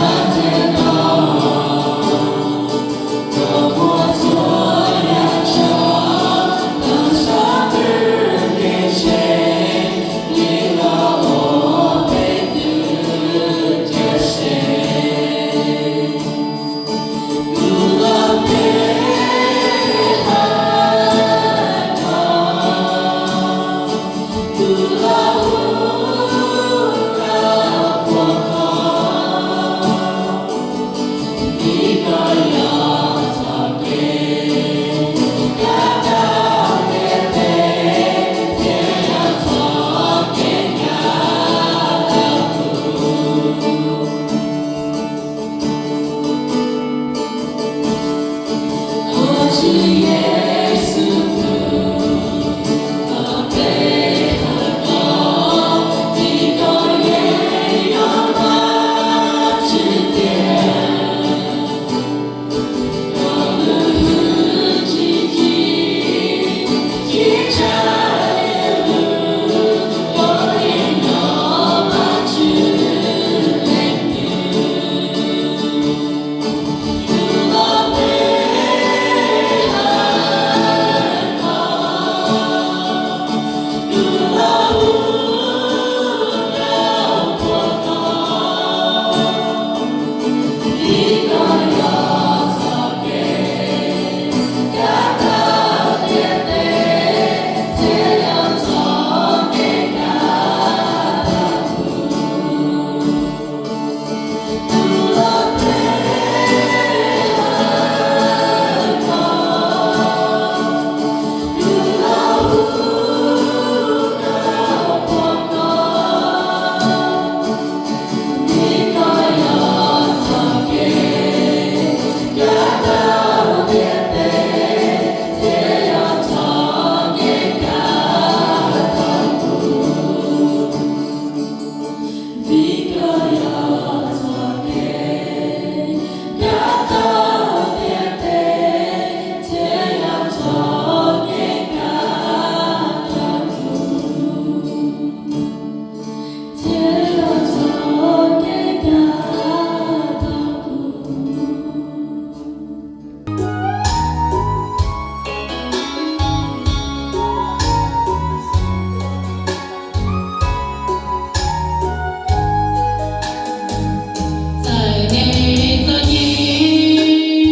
Txawm nej txom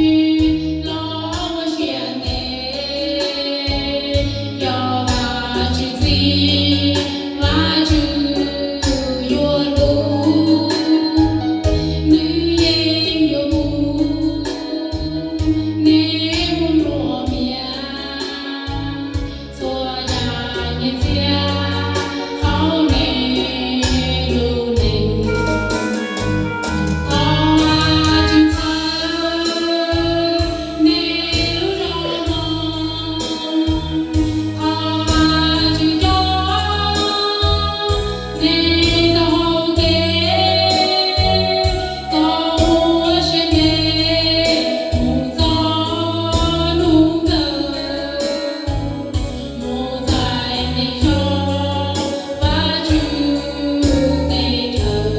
nyem los muaj sia ntev, yog Vajtswv txib, Vajtswv yuav hlub, nws yeej yuav pub nej mus nplua mias txhua yam nyiaj txiag hauv nej lub neej. Thov Vajtswv txhawb nej lub zos no, thov Vajtswv coj nej txoj hau kev, kom ua siab ntev mus txog hnub kawg, mus txais nqi zog Vajtswv tes hawm.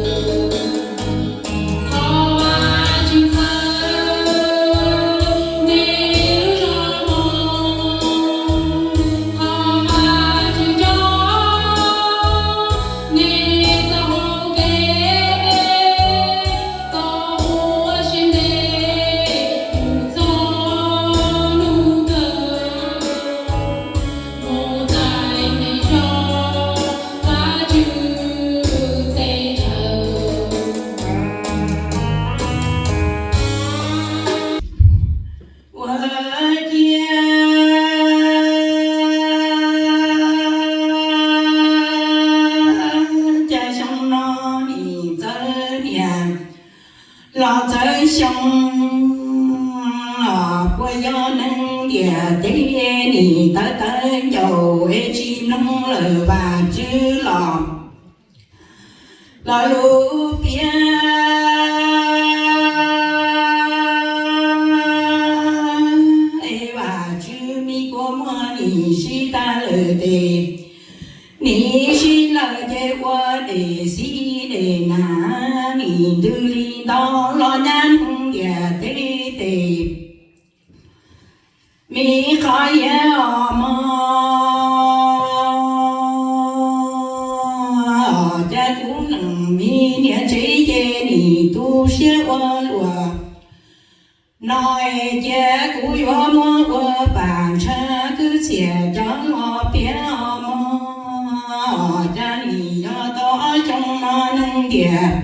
Thov Vajtswv txhawb nej lub zos no, thov Vajtswv coj nej txoj hau kev, kom ua siab ntev mus txog hnub kawg, mus txais nqi zog Vajtswv tes hawm. Ua ciav cas xyoo no nim txawv niam los txawv xyoo, los puas yog neeg ntiaj teb nim tawv tawv ncaus es tsis mloog lawm Vajtswv los, los lub piab es Vajtswv me kua muag nim sib tag lawm tes, nim sib lawm ces ua dej xib dej nag, nim ntws li ntau los nyab neeg ntiaj teb tes, me qhov yias os mog. Cas kuv lees me niam tsev ces nim tu siab ua luaj no es cia kuv yuav muab ua pam ntsha kwv txhiaj coj los piav os mog. Cas nim yog tau ob xyoo no neeg ntiaj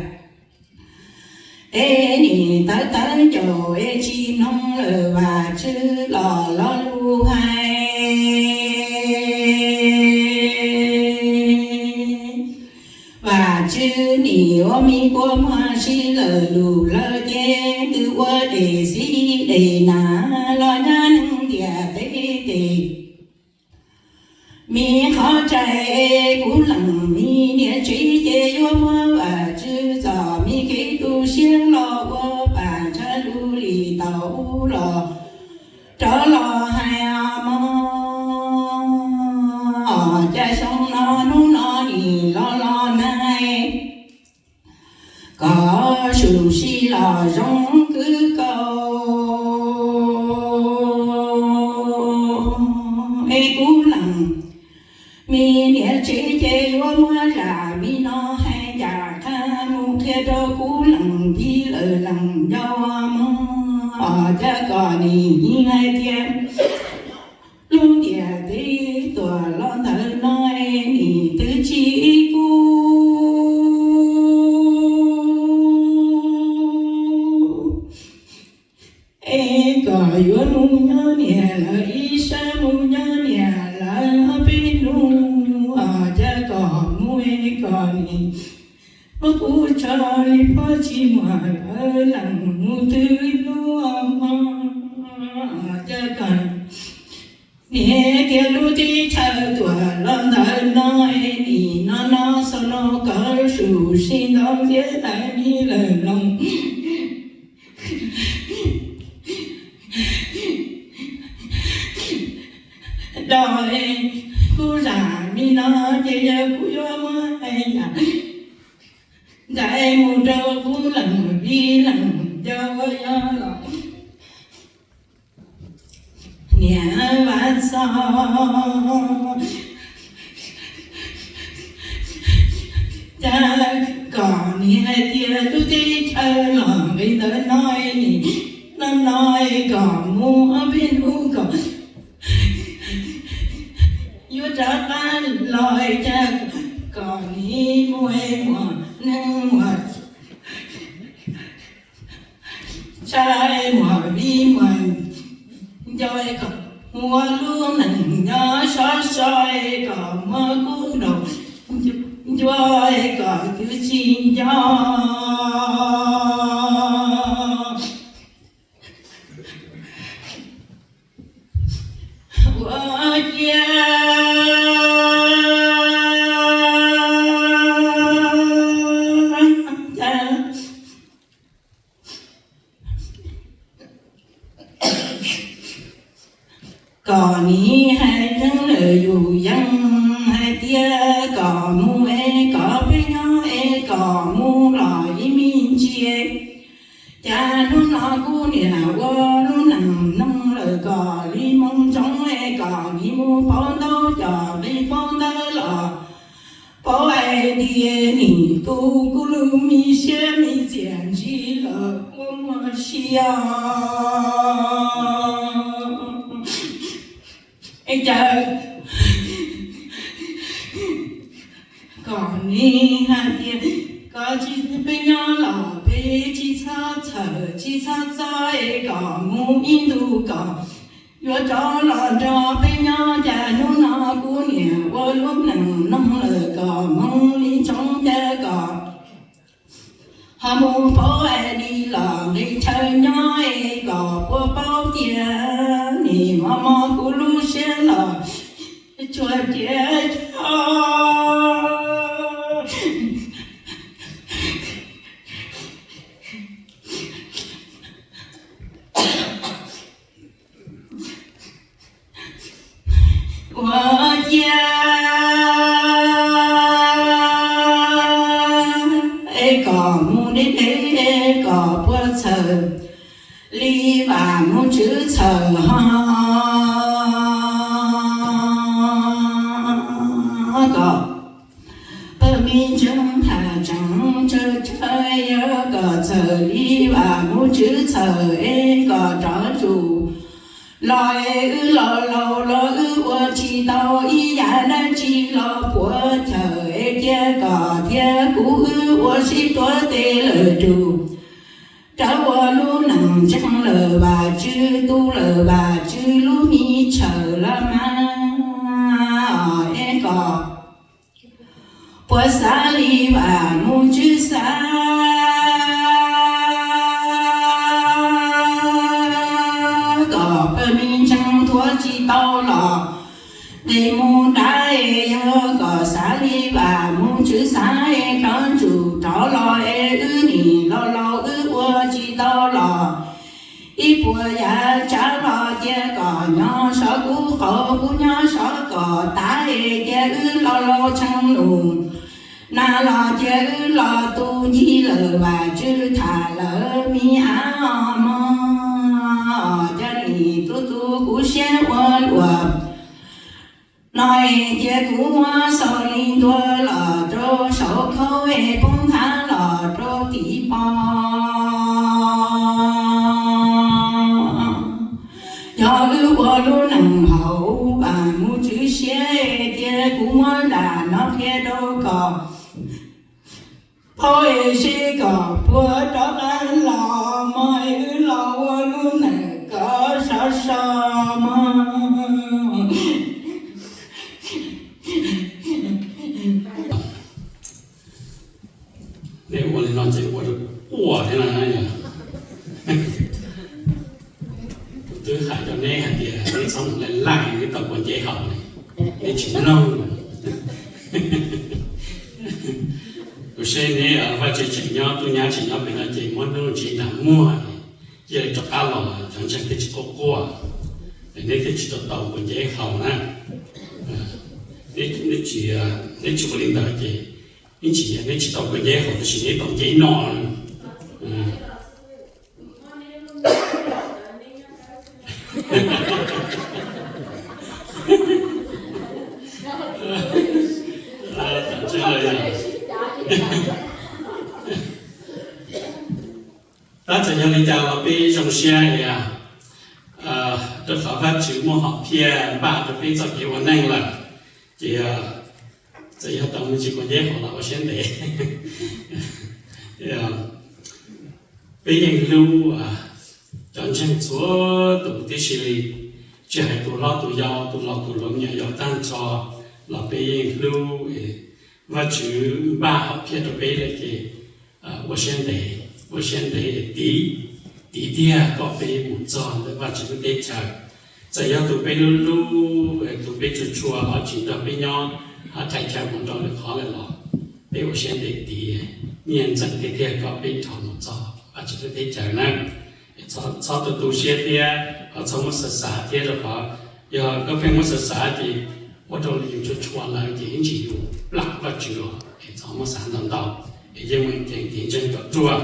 teb nim tawv tawv ncaus es tsis mloog lawm Vajtswv los lo lus hais. Vajtswv nim ua me kua muag sib lawm lus lawm ces twb ua dej xib dej nas los nyab neeg ntiaj teb tes, me qhov tsaig es kuv lees me niam tsev ces yuav muab Vajtswv txoj me kev tu siab los ua pam ntsha lus li tau ub los rov los hais os mog. Cas xyoo no hnub no nim los los nag, koj sum sim los zoo kwv kau es kuv lees me niam tsev ces yuav muab zaj me no hais ncaj qha mus qhia rau kuv lees ntxiv lawm lees ncauj mog. Cas koj nim hais tias lub ntiaj teb tuaj los ntawm no es nim twb tsis kub es koj yuav mus nyob niam lawv ib sab, mus nyob niam lawv ob peb hnub. Cas koj mus es koj nim muab kuv tso li pob tsis muaj lawv lees mus twg lub mog. Cas koj niam tias lub teb chaws tuaj los ntawm no es nim no no xaus no koj sum sim ntau thiab lawv nim lawm loos do kuv zaj me no ces yog kuv yuav muab hais yam ntxhais mus rau kuv lees vij lees ncauj yog los niam Vaj Xos. Cas koj nim hais tias lub teb chaws los nqis ntawm no es nim no no es koj mus ob peb hnub koj yuav rov qab los. Cas koj nim mus es muaj neeg muaj tsav es muaj vij muaj ncauj es koj mus ua lub neej nyob sov so es koj muab kuv ntaus ncua es koj twb tsis nco ua cia. Cas koj nim hais tseeb lawm yus yeej hais tias koj mus es koj peb nyob es koj mus los ib me ntsis. Cas hnub no kuv niam ua lub neej noog lawm koj li moo ntsoov es koj nim mus pauv ntaub coj li pauv ntawv los pauv hais tias nim tu kuv lub me siab me txiaj ntsig lawm kua muag siab. Es cas koj nim hais tias koj tsis peb nyob los peb tsis txhob txhawj tsis txhob txob es koj mus ib ntus koj yuav rov los nrog peb nyob. Cas hnub no kuv niam ua lub neej noog lawm koj moo li ntsoov cas koj ho mus pauv hais li los nqis chaw nyob es koj puas paub tias nim mos mos kuv lub siab los tsuag tias ua cia es koj mus deb deb kom puas txhawm li vam mus tswv txhawm ho kom pawg me ntseeg tham tseeb tsawg tsawg, yog kom txhawm li vam mus tswv txhawm es kom rov tsum los es wb laus laus los wb ua tsis tau ib yam dab tsi los puas chawm es cia kom thiab kuv wb ua sib tuav tes lawm rus rawv ua lub neej ntseeg lawm Vajtswv tus lawm Vajtswv lub mi tshawm los mas es kom puas xav li vam mus tswv xav kom pawg me ntseeg thuav tsis tau los nqis mus dab es yog kom xav li vam mus tswv xav es rov tsum rov los es wb nim los laus wb ua tsis tau los ib puas yav tsav los cia kom nyob sov kuv qaum kuv nyob sov kom tav es cia wb laus laus tshee nus na los cia wb los tu ncig lawm Vajtswv tham lawm mi av mog. Cov nim tub tub kuv siab ua luam no es cia kuv muab xaus li ntua los rau saum khaub es poob nthav los rau tim pos. Yog wb ua lub neej haum vam mus tswv siab cia kuv muab nram no qhia rau kom paub es seb kom puas rov qab los mog es wb los ua lub neej kom sov so mog. Nej ua li no ces ua rau kuv quaj thiab na. Kuv twb hais rau neb hais tias neb txhob mus laij laij neb tau kua ncev haus li, neb tsis mloog. Kuv saib neb Vaj Tswv tseem nyob, tub nyab tseem nyob pem no ces muab hnub ntsis nram muag, cia li rov qab los cov ntseeg thiaj tsis quaj quaj, es neb thiaj tsis tau tau kua ncev haus na. Neb tsis ua li ntawd ces ib ntsis neb tsis tau kua ncev haus tab sis neb tau ncev no. Tab txawm yog li cas los peb zoo siab, rau qhov Vaj Tswv muaj hom phiaj npaj rau peb txoj kev ua neej lawm, ces txawm yog tau me ntsis kua ncev haus los ua siab ntev. Peb yeej hlub cov ntseeg txhua tus tib si li, tsis hais tus hlob tus yau, tus laus tus hluas, me nyuam yaus tag nrho los peb yeej hlub. Vaj Tswv npaj hom phiaj rau peb lawm ces ua siab ntev, ua siab ntev tiv, tiv tiag kom peb mus txog ntawm Vaj Tswv lub teb chaws. Txawm yog tus peb hlub hlub, tus peb tshua tshua ho tsis nrog peb nyob, ho rhais chaw mus nrog lwm qhov lawm los peb ua siab ntev tiv, nyiaj ntxeem tiag tiag kom peb rov mus txog Vaj Tswv lub teb chaws na. Txhob tu tu siab thiab ho txhob muab xav xav thiab rau qhov yog koj pheej muab xav xav ces ua rau yus tshua tshua lawm ces ib ntsis yus plam Vaj Tswv os. Es txhob muab xav ntau ntau, es yeej meem ceev tiv ntseeg kom ruaj.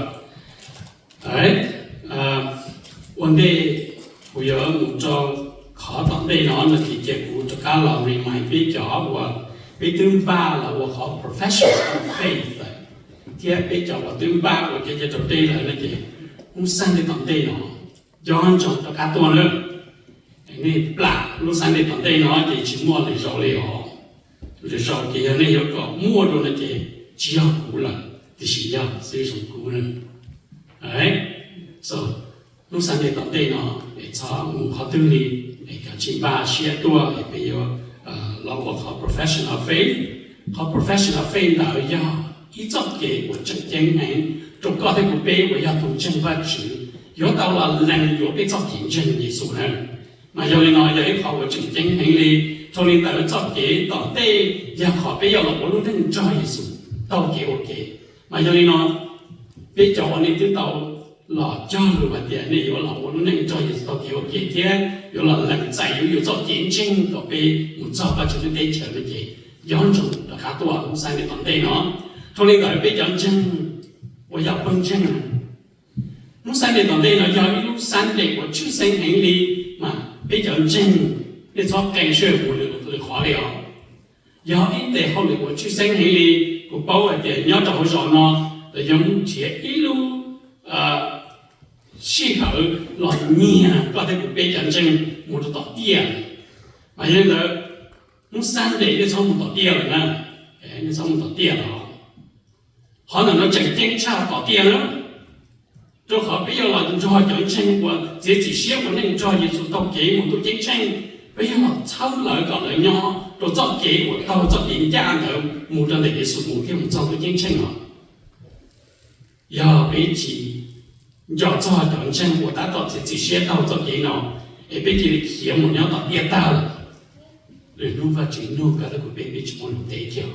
Ua ntej kuv yuav mus rau qhov tom ntej no no ces cia kuv rov qab los remind peb cov uas peb twb npaj los ua qhov profession of faith lawm, thiab peb cov uas twb npaj ua kev cai raus dej lawm no ces lub Sunday tom ntej no nco ntsoov rov qab tuaj na. Nej plam lub Sunday tom ntej no ces tsis muaj lwm zaus li os. Lwm zaus ces yog nej yuav kom muaj dua no ces tsis yog kuv lawm, tiam sis yog xib hwb Zoo Kub na. So lub Sunday tom ntej no es txhob mus qhov twg li, es kav tsij npaj siab tuaj es peb yuav los ua qhov profession of faith. Qhov profession of faith ntawd yog ib txoj kev uas tseem ceeb heev rau koj thiab kuv peb uas yog tus ntseeg Vajtswv, yuav tau los lees yuav peb txoj kev ntseeg Yexus na. Mas yog li no yog ib qhov uas tseem ceeb heev li. Dhau li ntawd txoj kev tom ntej yog qhov peb yuav los ua lub neej nrog Yexus taug kev ua ke. Mas yog li no peb cov uas nej twb tau los cog lus hais tias nej yuav los ua lub neej nrog Yexus taug kev ua ke thiab yuav los lees txais yuav yus txoj kev ntseeg kom peb mus txog Vajtswv lub teb chaws no ces nco ntsoov rov qab tuaj lub Sunday tom ntej no. Dhau li ntawd peb cov ntseeg uas yog pawg ntseeg na, Sunday tom ntej no yog ib lub Sunday uas tshwj xeeb heev li, mas peb cov ntseeg nej txhob qee sij hawm mus lwm qhov li os. Yog ib tes hauj lwm uas tshwj xeeb heev li. Kuv paub hais tias nyob rau hauv zos no los yog muab nrhiav ib lub sij hawm los nyiag koj thiab kuv peb cov ntseeg mus rau tom tiaj. Mas yog li ntawd, hnub Sunday nej txhob mus tom tiaj lawm na, nej txhob mus tom tiaj lawm. Qhov ntawm no tseem ceeb tshaj tom tiaj na, rau qhov peb yuav los nrog cov ntseeg uas txiav txim siab ua neej nrog Yexus taug kev mus ntuj ceeb tsheej, peb yuav los txhawb lawv kom lawv nyob rau txoj kev uas taug txoj kev ncaj ntawd mus rau ntawm Yexus mus thiaj mus txog ntuj ceeb tsheej os. Yog peb tsis nco txog cov ntseeg uas tab tom txiav txim siab taug txoj kev no, es peb cia li khiav mus nyob tom tiaj tag lawm, lwm hnub Vajtswv nug koj thiab kuv peb, peb tsis muaj lus teb kiag.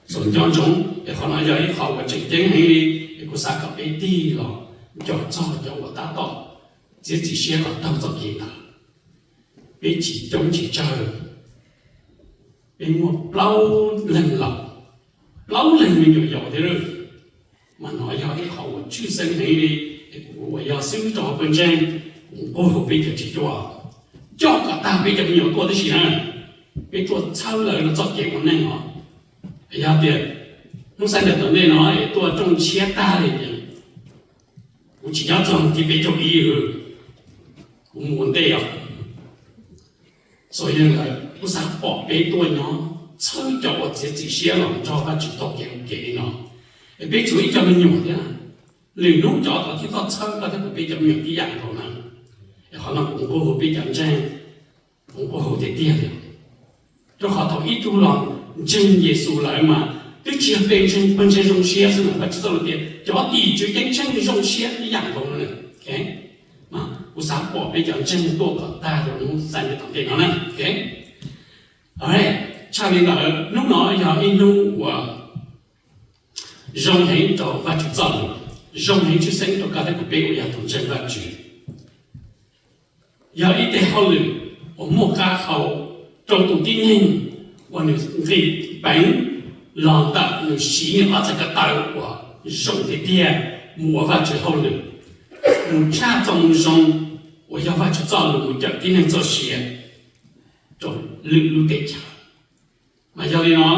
Txaus nco ntsoov es qhov no yog ib qho uas tseem ceeb heev li, es kuv xav kom peb tig los nco txog cov uas tab tom txiav txim siab los taug txoj kev ntawd. Peb tsis coob tsis tsawg, peb muaj plaub leeg laus, plaub leeg me nyuam yaus thiab. Mas no yog ib qho uas tshwj xeeb heev li, es kuv uas yog xib hwb rau hauv pawg ntseeg, kuv nqug peb cov tswv cuab coj kom tag peb cov me nyuam tuaj tib si na, peb tuaj txhawb lawv rau txoj kev ua neej os. Yog tias hnub Sunday tom ntej no es tuaj rooj ntshiab tag li tias kuv tsis nyob txog thib peb caug ib, kuv mus ua ntej os. Xav yog ntawd kuv xav pom peb tuaj nyob txhawb cov uas txiav txim siab los nrog Vajtswv taug kev ua ke li no. Es peb tshuav ib co me nyuam thiab, lwm hnub cov tod thiaj txhob txhawb koj thiab kuv peb cov me nyuam tib yam nkaus na. Es qhov no kuv nqug peb cov ntseeg, kuv nqug tiag tiag li. Rau qhov thaum ib tug los ntseeg Yexus lawm mas twb tsis yog pawg ntseeg, pawg ntseeg zoo siab xwb na, Vajtswv txoj lus tias cov tim tswv ceeb tsheej zoo siab tib yam nkaus na. Kuv xav pom peb cov ntseeg tuaj kom tag rau hnub Sunday tom ntej no na. Tshaj li ntawd, hnub no yog ib hnub uas zoo heev rau Vajtswv txoj lus, zoo heev tshwj xeeb rau koj thiab kuv peb uas yog tus ntseeg Vajtswv. Yog ib teg hauj lwm uas muaj qab hau rau tus tib neeg uas nws nqis peev los ntawm nws siv nws ob txhais ko taw uas zoo tiag tiag mus ua Vajtswv hauj lwm, mus tshaj txoj moo zoo uas yog Vajtswv txoj lus mus cawm tib neeg txoj sia rau lwm lub teb chaws. Mas yog li no,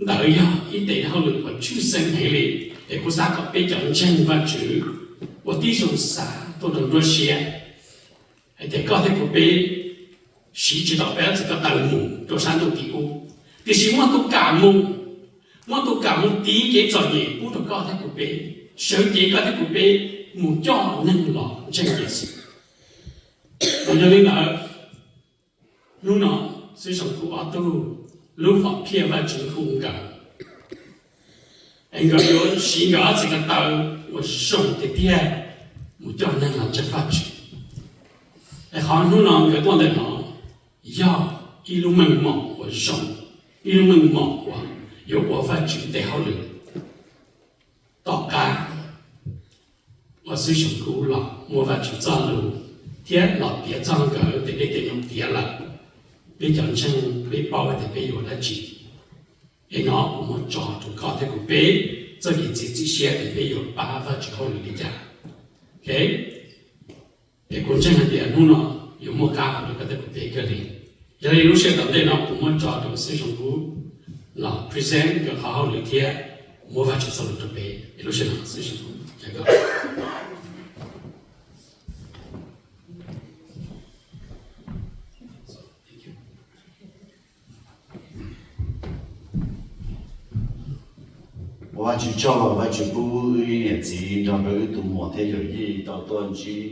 ntawd yog ib teg hauj lwm uas tshwj xeeb heev li, es kuv xav kom peb cov ntseeg Vajtswv ua tib zoo xav tuaj rau nruab siab hais tias koj thiab kuv peb siv tsis tau peb ob txhais ko taw mus rau sab ntuj tim ub, tiam sis muaj tus kam mus, muaj tus kam mus tiv kev txom nyem pub rau koj thiab kuv peb, sawv cev koj thiab kuv peb mus coj neeg los ntseeg Yexus. Mas yog li ntawd, hnub no xib hwb Zoo Kub ob tug lub hom phiaj Vajtswv hu nkawd, es nkawd yuav siv nkawd ob txhais ko taw uas zoo tiag tiag mus coj neeg los ntseeg Vajtswv. Es qhov hnub no nkawd tuaj ntawm no yog ib lub meej mom uas zoo, ib lub meej mom uas yuav ua Vajtswv tes hauj lwm. Tom qab uas xib hwb Zoo Kub los muaj Vajtswv txoj lus thiab los piav txog nkawd tes dej tes num tiav lawm, peb cov ntseeg peb paub hais tias peb yuav dab tsi. Es no kuv muab tso rau koj thiab kuv peb txoj kev txiav txim siab tias peb yuav pab Vajtswv hauj lwm li cas. Es kuv ntseeg hais tias hnub no yuav muaj qab hau rau koj thiab kuv peb kawg li. Yog li lub sij hawm tom ntej no kuv muab tso rau xib hwb Zoo Kub los present nkawd qhov hauj lwm thiab muab Vajtswv txoj lus rau peb. Es lub sij hawm no xib hwb Zoo Kub, ua Vajtswv tsaug, Vajtswv pub wb niam txiv nrog rau wb tus muam thiab yawm yij tau tuaj ntsib,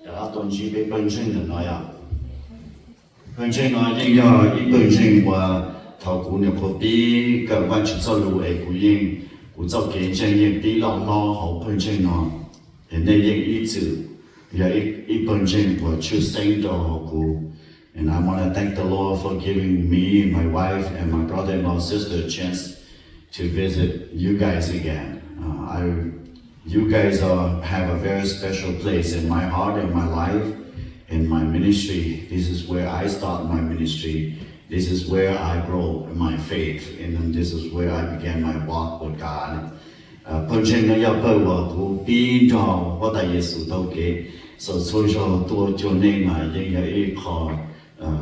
rov qab tuaj ntsib peb pawg ntseeg ntawm no yom. Pawg ntseeg no yeej yog ib pawg ntseeg uas thaum kuv nyuam qhuav pib kawm Vajtswv txoj lus es kuv yeej, kuv txoj kev ntseeg yeej pib loj hlob hauv pawg ntseeg no. Es nej yeej ib txwm yog ib pawg ntseeg uas tshwj xeeb rau hauv kuv. And I want to thank the Lord for giving me, my wife, and my brother-in-law, sister a chance to visit you guys again. Uh, I, you guys are, have a very special place in my heart, in my life, in my ministry. This is where I start my ministry. This is where I grow in my faith, and then this is where I began my walk with God. Pawg ntseeg no yog pawg uas kuv pib nrog Huab Tais Yes Xus taug kev, so txhua zaug tuaj cuag nej mas yeej yog ib qho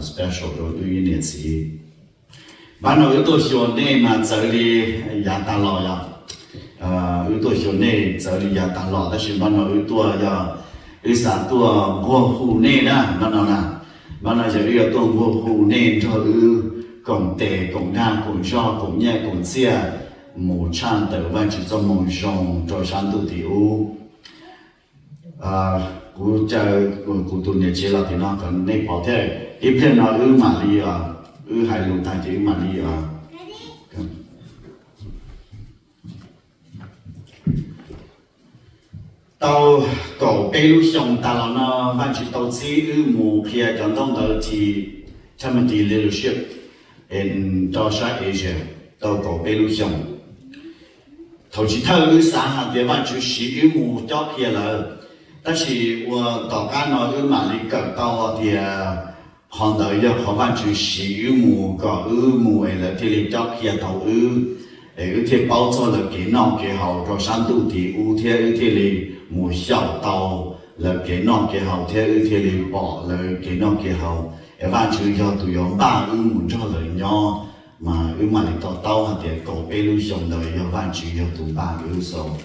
special rau wb niam txiv. Npab no wb tuaj xyuas nej mas txawv li yav tas los yom. Wb tuaj xyuas nej txawv li yav tas los, tab sis npab no wb tuaj yog wb xav tuaj nquag hu nej na npab no na. Npab no yog wb yuav tuaj nquag hu nej nrog wb koom tes koom dag koom zog koom nyiaj koom txiaj mus tshaj tawm Vajtswv txoj moo zoo rau sab ntuj tim ub. Kuv caw kuv tus niam tsev los tim no kom nej pom thiab, ib pliag no wb mam li, wb hais lus tag ces wb mam li. Tau kaum peb lub xyoos tas los no Vajtswv tau txib wb mus qhia cov ntaub ntawv Timothy Leadership rau sab Asia tau kaum peb lub xyoos. Thaum chiv thawj wb xav hais tias Vajtswv siv wb mus cob qhia lawm, tab sis ua tom qab no wb mam li kawm tau tias qhov ntawd yog qhov Vajtswv siv wb mus kom wb mus es lawv thiaj li cob qhia tau wb, es wb thiaj paub txog lawv kev noj kev haus rau sab ntuj tim ub thiab wb thiaj li mus xyaum tau lawv kev noj kev haus thiab wb thiaj li pom lawv kev noj kev haus. Es Vajtswv yog tus yuav npaj wb mus nrog lawv nyob, mas wb mam li to taub hais tias kaum peb lub xyoos ntawd yog Vajtswv yog tus npaj wb xaus.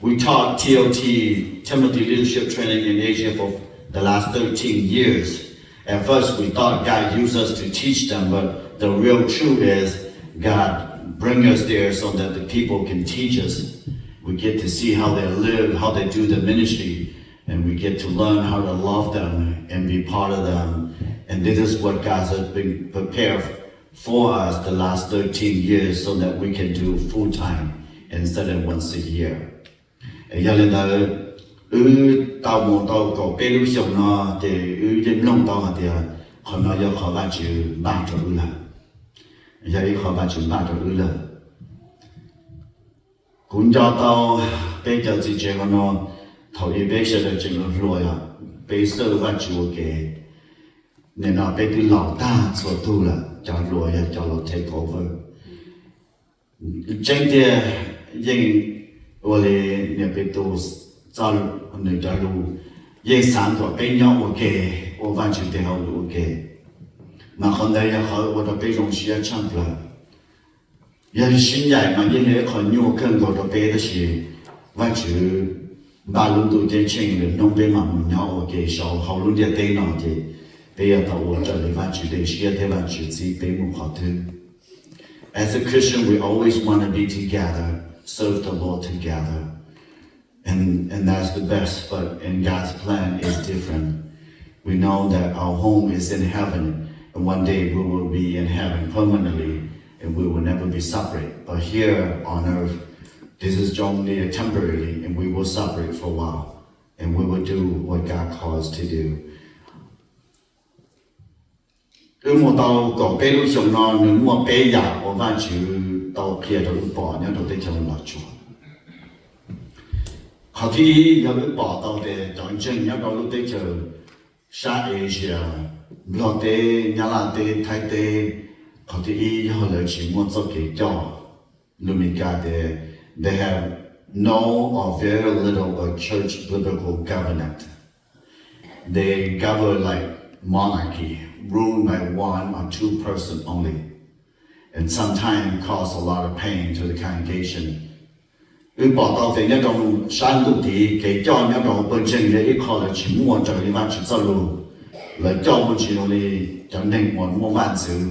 We taught T L T, Timothy Leadership Training in Asia, for the last thirteen years. At first, we thought God used us to teach them, but the real truth is God bring us there so that the people can teach us. We get to see how they live, how they do the ministry, and we get to learn how to love them and be part of them. And this is what God has been prepared for us the last thirteen years so that we can do full time instead of once a year. Yog li ntawd, wb tau mus tau kaum peb lub xyoos no ces wb yeej mloog tau hais tias qhov no yog qhov Vajtswv npaj rau wb lawm. Yog ib qho Vajtswv npaj rau wb lawm. Kuv nco tau peb cov txiv tsev hauv no, thaum ub peb sawv daws tseem hluas hluas yom, peb xawb Vajtswv ua ke. Nim no peb twb laus tag txhua tug lawm, cov hluas yog cov los take over. Tseeb tiag, yeej ua li niam Petus txoj, nws cov lus, yeej xav kom peb nyob ua ke, ua Vajtswv tes hauj lwm ua ke, mas qhov ntawd yog qhov ua rau peb zoo siab tshaj plaws. Yog sib ncaim mas yeej yog ib qho nyuaj kawg nkaus rau peb, tab sis Vajtswv npaj lub ntuj ceeb tsheej lwm hnub peb mam mus nyob ua ke saum hauv lub ntiaj teb no ces peb yuav tau ua raws li Vajtswv tej siab thiab Vajtswv txib peb mus qhov twg. As a Christian, we always want to be together, serve the Lord together. And, and that's the best, but in God's plan is different. We know that our home is in heaven, and one day we will be in heaven permanently, and we will never be separate. But here on earth, this is only a temporary, and we will separate for a while, and we will do what God calls to do. Wb mus tau kaum peb lub xyoos no, nws muaj peb yam uas Vajtswv tau qhia rau wb pom nyob rau teb chaws Los Tsuas. Qhov thib ib yog wb pom tau tias cov ntseeg nyob rau lub teb chaws sab Asia, Nplog teb, Nyab Laj teb, Thaib teb, qhov thib ib yog lawv tsis muaj txoj kev coj. Lus Mis Kas tias, they have no or very little of church biblical government. They govern like monarchy, ruled by one or two person only, and sometimes cause a lot of pain to the congregation. Wb pom tau tias nyob rau sab ntuj tid kev coj nyob rau pawg ntseeg yog ib qho lawv tsis muaj raws li Vajtswv txoj lus. Lawv coj muaj tsis zoo li cov neeg uas muaj vaj ntxwv,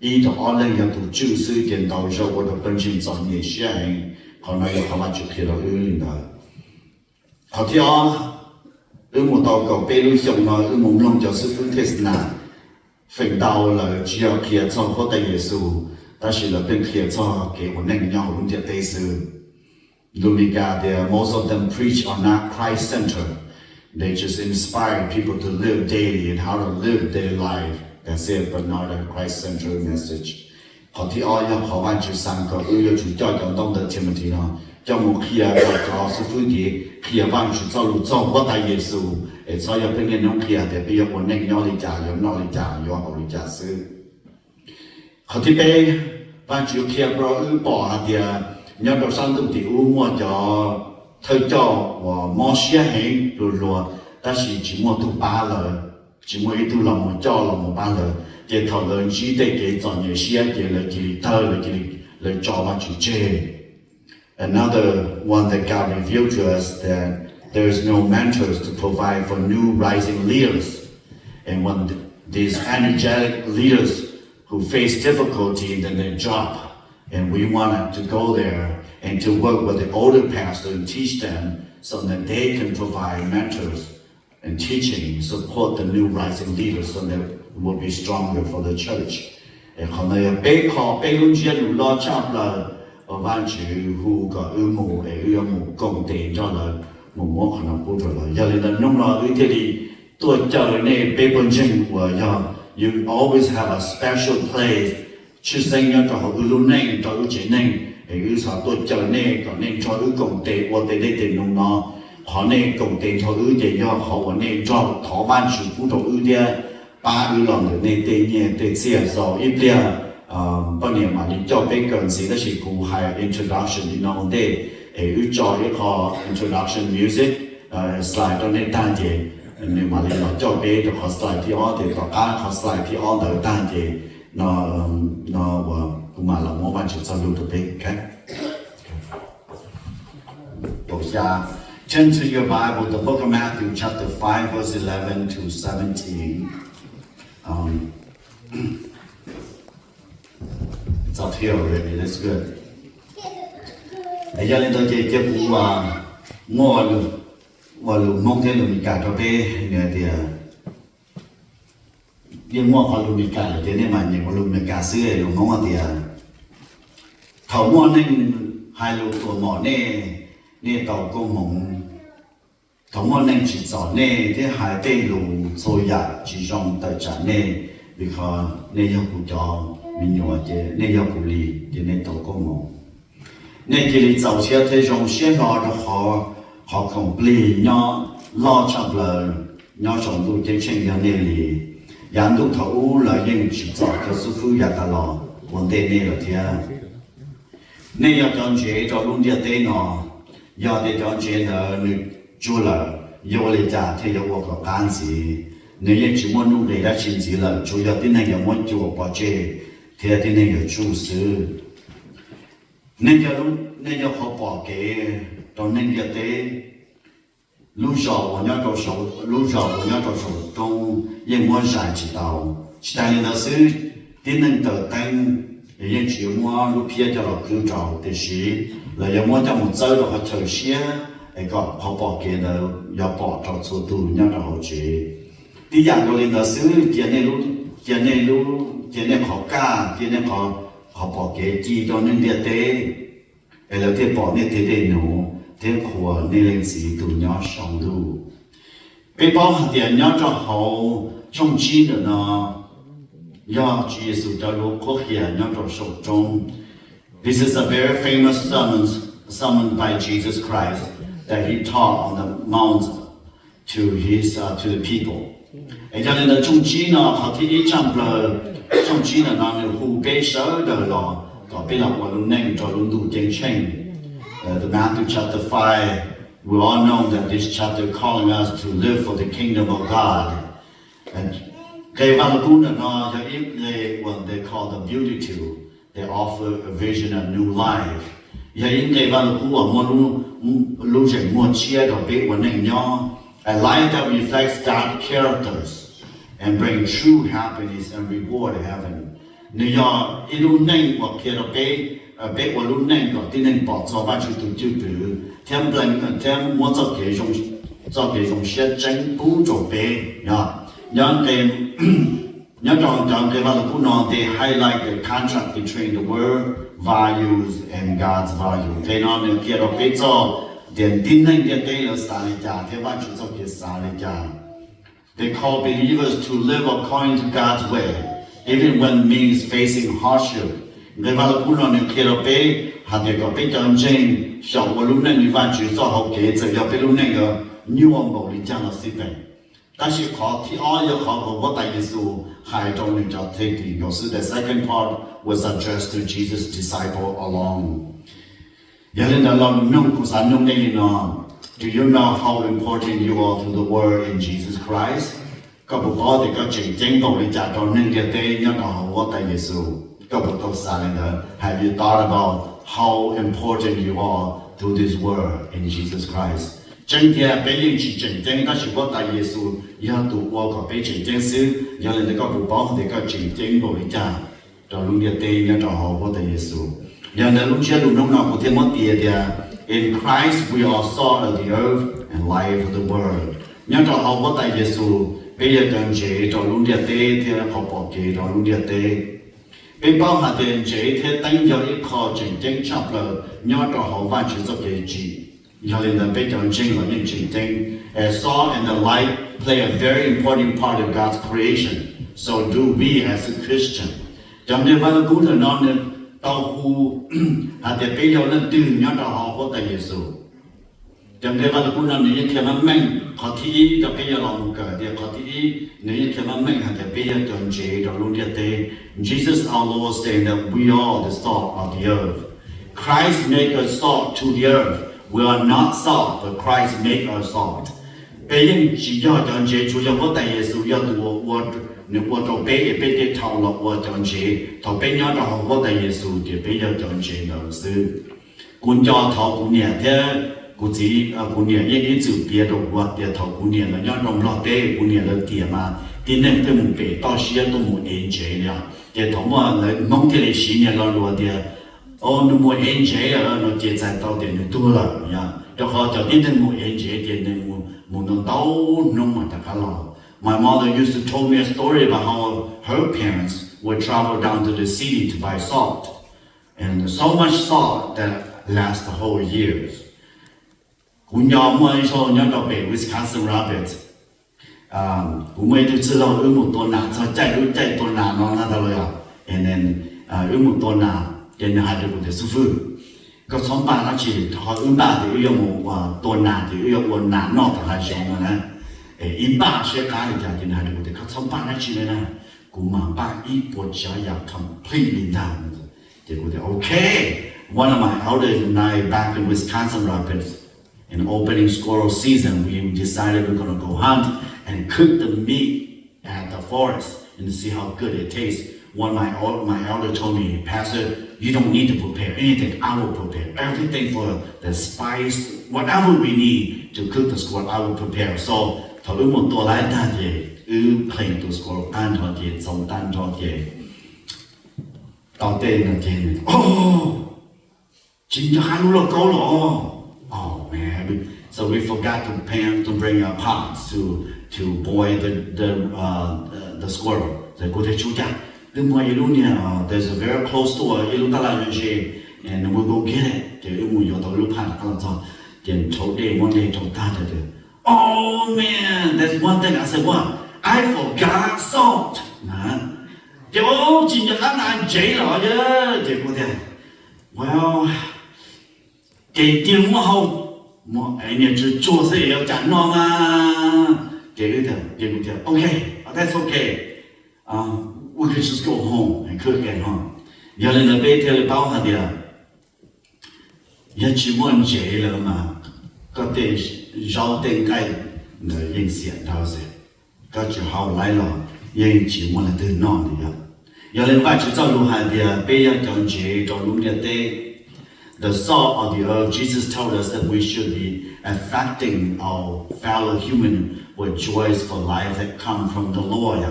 ib rau ob leeg yog tus tswj xwb ces ntau zaus ua rau pawg ntseeg txom nyem siab heev. Qhov no yog qhov Vajtswv qhia rau wb li ntawd. Qhov thib ob, wb mus tau kaum peb lub xyoos no wb mus mloog cov xib fwb thej xas nas, feem ntau lawv tsis yog qhia txog Huab Tais Yes Xus, tab sis lawv pheej qhia txog kev ua neej nyob hauv lub ntiaj teb xwb. Lus Mis Kas tias most of them preach are not Christ-centered. They just inspire people to live daily and how to live their life. That's it, but not a Christ-centered message. Qhov thib ob yog qhov Vajtswv xav kom wb yuav tsum coj cov ntaub ntawv Timothy no coj mus qhia rau cov xib fwb tid, qhia Vajtswv txoj lus txog Huab Tais Yes Xus, es txhob yog pheej niaj hnub qhia tias peb yuav ua neej nyob li cas, yuav noj li cas, yuav haus li cas xwb. Qhov thib peb, Vajtswv qhia rau wb pom hais tias Nyob rau sab ntuj tim ub muaj cov thawj coj uas mob siab heev hluas hluas, tab sis tsis muaj tug pab lawv, tsis muaj ib tug los mus coj los mus pab lawv. Ces thaum lawv ntsib tej kev txom nyem siab ces lawv cia li tawg, lawv cia li, lawv tso Vajtswv tseg. Another one that God revealed to us that there is no mentors to provide for new rising leaders. And when th- these energetic leaders who face difficulty, then they drop. And we want to go there and to work with the older pastor and teach them so that they can provide mentors and teaching, support the new rising leaders so that it will be stronger for the church. Es qhov no yog peb qho, peb lub ntsiab lus loj tshaj plaws uas Vajtswv hu kom wb mus, es wb yuav mus koom tes nrog lawv mus muab qhov no pub rau lawv. Yog li ntawd hnub no wb thiaj li tuaj caw nej peb pawg ntseeg uas yog you always have a special place, tshwj xeeb nyob rau hauv wb lub neej, rau wb tsev neeg, es wb xav tuaj caw nej kom nej nrog wb koom tes ua tej dej tej num no. Qhov nej koom tes nrog wb ces yog qhov uas nej nrog thov Vajtswv pub rau wb thiab pab wb los ntawm nej tej nyiaj tej txiaj. So ib pliag poj niam mam li coj peb kawm ntxiv, tab sis kuv hais introduction li no ua ntej, es wb tso ib qho introduction music slide rau nej tag ces nws mam li los coj peb rau qhov slide thib ob, ces tom qab qhov slide thib ob ntawd tag ces no, no uas kuv mam los muab Vajtswv txoj lus rau peb. Turn to your Bible, the book of Matthew, chapter five, verse eleven to seventeen. Um, it's up here already. That's good. Yog li ntawd ces cia kuv ua, muaj ua lus Hmoob thiab lus Meskas rau peb, nws hais tias, yeej muaj qhov lus Meskas lawm ces nej mam nyeem ua lus Meskas xwb, lus Hmoob hais tias, thaum muaj neeg hais lus tuam mom nej, nej tau koob hmoov. Thaum muaj neeg tsim txom nej thiab hais tej lus txhua yam tsis zoo tawm tsam nej, vim qhov nej yog kuv cov me nyuam ces nej yog kuv li, ces nej tau koob hmoov. Nej cia li txaus siab thiab zoo siab hlo rau qhov, qhov khoom plig nyob loj tshaj plaws nyob saum ntuj ceeb tsheej yog nej li. Yav ntuj thaum ub lawv yeej tsim txom cov xib fwb yav tas los ua ntej nej lawm thiab. Nej yog cov ntsev rau lub ntiaj teb no. Yog tias cov ntsev ntawd nws tsuag lawm, yuav ua li cas thiaj yuav ua kom qab ntxiv? Nws yeej tsis muaj nuj nqis dab tsi ntxiv lawm, tsuas yog tib neeg yuav muab cuam pov tseg thiab tib neeg yuav tsuj xwb. Nej yog, nej yog qhov pom kev rau neeg ntiaj teb. Lub zos uas nyob rau saum, lub zos uas nyob rau saum roob yeej muab zais tsis tau. Tsis tas li ntawd xwb, tib neeg taws teeb yeej tsis muab lub phiab coj los kwv rau, tiam sis lawv yuav muab coj mus txawb rau qhov chaw siab es kom qhov pom kev ntawd yuav pom rau txhua tus nyob rau hauv tsev. Tib yam nkaus li ntawd xwb, cia nej lub, cia nej lub, cia nej qhov kaj, cia nej qhov, qhov pom kev ci rau neeg ntiaj teb, es lawv thiaj pom nej tej dej num thiab qhuas nej Leej Txiv tus nyob saum ntuj. Peb paub hais tias nyob rau hauv tshooj tsib ntawm no yog Tswv Yexus cov lus qhuab qhia nyob rau saum roob. This is a very famous sermon, sermon by Jesus Christ that he taught on the mount to his, uh, to the people. Es yog li ntawd tshooj tsib no qhov thib ib tshaj plaws, tshooj tsib ntawm no nws hu peb sawv daws los kom peb los ua lub neej rau lub ntuj ceeb tsheej. Uh, the Matthew chapter five, we all know that this chapter calling us to live for the kingdom of God. Nqe Vaj Lug Kub ntawm no yog ib nqe uas they call the Beatitude, they offer a vision of new life. Yog ib nqe Vaj Lug Kub uas muaj lub, lub zeem muag tshiab rau peb ua neej nyob. A life that reflects God's characters and bring true happiness and reward heaven. Nws yog ib lub neej uas qhia rau peb, peb ua lub neej kom tib neeg pom txog Vajtswv tus cwj pwm thiab nplees thiab muab txoj kev zoo, txoj kev zoo siab tseeb pub rau peb. Nyob, nyob rau cov nqe Vaj Lug Kub no they highlight the contrast between the world values and God's value. Nqe no nws qhia rau peb txog tias tib neeg ntiaj teb lawv xav li cas thiab Vajtswv txoj kev xav li cas. They call believers to live according to God's way, even when means facing hardship. Nqe Vaj Lug Kub no nws qhia rau peb hais tias kom peb cov ntseeg xyaum ua lub neej li Vajtswv txoj hau kev, txawm yog peb lub neej yuav nyuaj npaum li cas los xij peem. Tab sis qhov thib ob yog qhov uas Huab Tais Yexus hais rau nws cov thwj tim nkaus xwb. The second part was addressed to Jesus' disciple alone. Yog li ntawd los nug, kuv xav nug nej li no: Do you know how important you are to the world in Jesus Christ? Koj puas paub tias koj tseem ceeb npaum li cas rau neeg ntiaj teb nyob rau hauv Huab Tais Yexus? Koj puas tau xav li ntawd? Have you thought about how important you are to this world in Jesus Christ? Tseeb tiag peb yeej tsis tseem ceeb, tab sis Huab Tais Yexus yog tus ua kom peb tseem ceeb xwb. Yog li ntawd koj puas paub tias koj tseem ceeb npaum li cas rau lub ntiaj teb nyob rau hauv Huab Tais Yexus? Yog ntawd lub ntsiab lus hnub no kuv thiaj muab tis tias, In Christ we are salt of the earth and light of the world. Nyob rau hauv Huab Tais Yexus, peb yog cov ntsev rau lub ntiaj teb thiab qhov pom kev rau lub ntiaj teb. Peb paub hais tias ntsev thiab teeb yog ib qho tseem ceeb tshaj plaws nyob rau hauv Vajtswv txoj kev tsim. Yog li ntawd peb cov ntseeg los yeej tseem ceeb. As salt and the light play a very important part of God's creation. So do we as a Christian. Cov nqe Vaj Lug Kub ntawm no nws tau hu hais tias peb yog leej twg nyob rau hauv Huab Tais Yexus. Cov nqe Vaj Lug Kub no nws yeej qhia meej meej, qhov thib ib rau peb yuav los mus kawm tias qhov thib ib nws yeej qhia meej meej hais tias peb yog cov ntsev rau lub ntiaj teb. Jesus our Lord said that we are the salt of the earth. Christ make us salt to the earth. We are not salt, but Christ make us salt. Peb yeej tsis yog cov ntsev, tsuas yog Huab Tais Yexus yog tus uas ua, nws ua rau peb es peb thiaj dhau los ua cov ntsev. Thaum peb nyob rau hauv Huab Tais Yexus ces peb yog cov ntsev ntawd xwb. Kuv nco thaum kuv niam thiab kuv txiv, kuv niam yeej ib txwm piav rau kuv tias thaum kuv niam lawv nyob rau Nplog teb, kuv niam lawv tiam mas tib neeg pheej mus pem toj siab tuaj mus ev ntsev li os. Ces thaum muaj lawv Hmoob thiaj li siv niag lo lus tias, o, nws mus ev ntsev lawm no ces txhais tau tias nws tuag lawm, rau qhov cov tib neeg mus ev ntsev ces nws mus ntau ntau hnub mas rov qab los. My mother used to told me a story about how her parents would travel down to the city to buy salt, and so much salt that last the whole years. Kuv nco muaj ib zaug nyob rau pem Wisconsin Rapids, kuv muaj ib tug txwj laug wb mus tua nas txog caij lub caij tua nas no na tau los yog, wb mus tua nas ces nws hais rau kuv tias, xib fwb, koj txhob npaj dab tsi, rau qhov wb npaj tias wb yuav mus tua nas ces wb yuav ua nas noj tom hav zoov no na. Ib npaj siab qab li cas ces nws hais rau kuv tias, koj txhob npaj dab tsi li na, kuv mam npaj ib puas tsav yam completely ntag. Ces kuv tias, okay. One of my elders and I back in Wisconsin Rapids, in opening squirrel season, we decided we're gonna go hunt and cook the meat at the forest and see how good it tastes. One of my old, my elder told me, Pastor, you don't need to prepare anything. I will prepare everything for the spice, whatever we need to cook the squirrel, I will prepare. So thaum wb mus tua lawm tag ces wb clean tus squirrel tag nrho ces txaus tag nrho ces tau tej no ces, o, tsis nco qab lub lauj kaub los. Oh man, so we forgot to pan, to bring our pots to to boil the the uh, the squirrel. Ces kuv tias, tsis ua cas, twb muaj ib lub niag, there's a very close store, ib lub tab laj ze ze, and we go get it. Ces wb mus yuav tau ib lub phaj rov qab los txog, ces rhaub dej muab dej rau tag ces tias, oh man, there's one thing. I said, what? I forgot salt. Ces, o, tsis nco qab nas ntsev los. Ces kuv tias, well, ces cia muab hau, niag tsuag tsuag xwb yuav cas noj mas. Ces, ces kuv tias, okay, that's okay. We can just go home and cook at home. Yog li ntawd peb thiaj li paub hais tias yog tsis muaj ntsev lawm mas koj tej zaub tej nqaij ntawd yeej xiam dhau xwb, koj tsis hau laib los yeej tsis muaj leej twg noj li yog. Yog li Vajtswv txoj lus hais tias peb yog cov ntsev rau lub ntiaj teb. The salt of the earth, Jesus told us that we should be affecting our fellow human with joys for life that come from the Lord.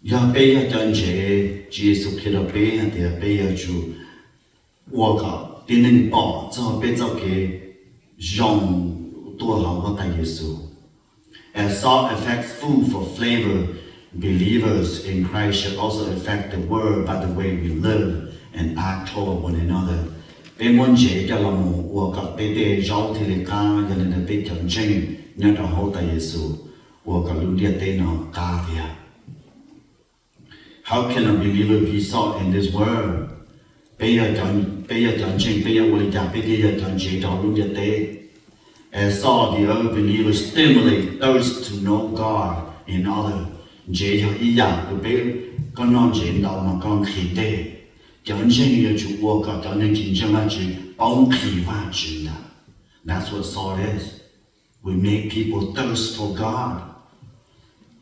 Yog peb yog cov ntsev, Tswv Yexus qhia rau peb hais tias peb yuav tsum ua kom tib neeg pom txog peb txoj kev zoo tuaj hauv Huab Tais Yexus. As salt affects food for flavor, believers in Christ should also affect the world by the way we live and act toward one another. Peb muab ntsev coj los mus ua kom peb tej zaub thiaj li qab, yog li ntawd peb cov ntseeg nyob rau hauv Huab Tais Yexus ua kom lub ntiaj teb no qab thiab. How can a believer be salt in this world? Peb yog cov ntseeg, peb yuav ua li cas peb thiaj yog cov ntsev rau lub ntiaj teb? As salt, the earth believer stimulate thirst to know God and other. Ntsev yog ib yam, tus peb, koj noj ntsev ntau mas koj nqhis dej. Cov ntseeg yuav tsum ua kom cov neeg tsis ntseeg Vajtswv paub nqhis Vajtswv ntag. That's what salt is. We make people thirst for God.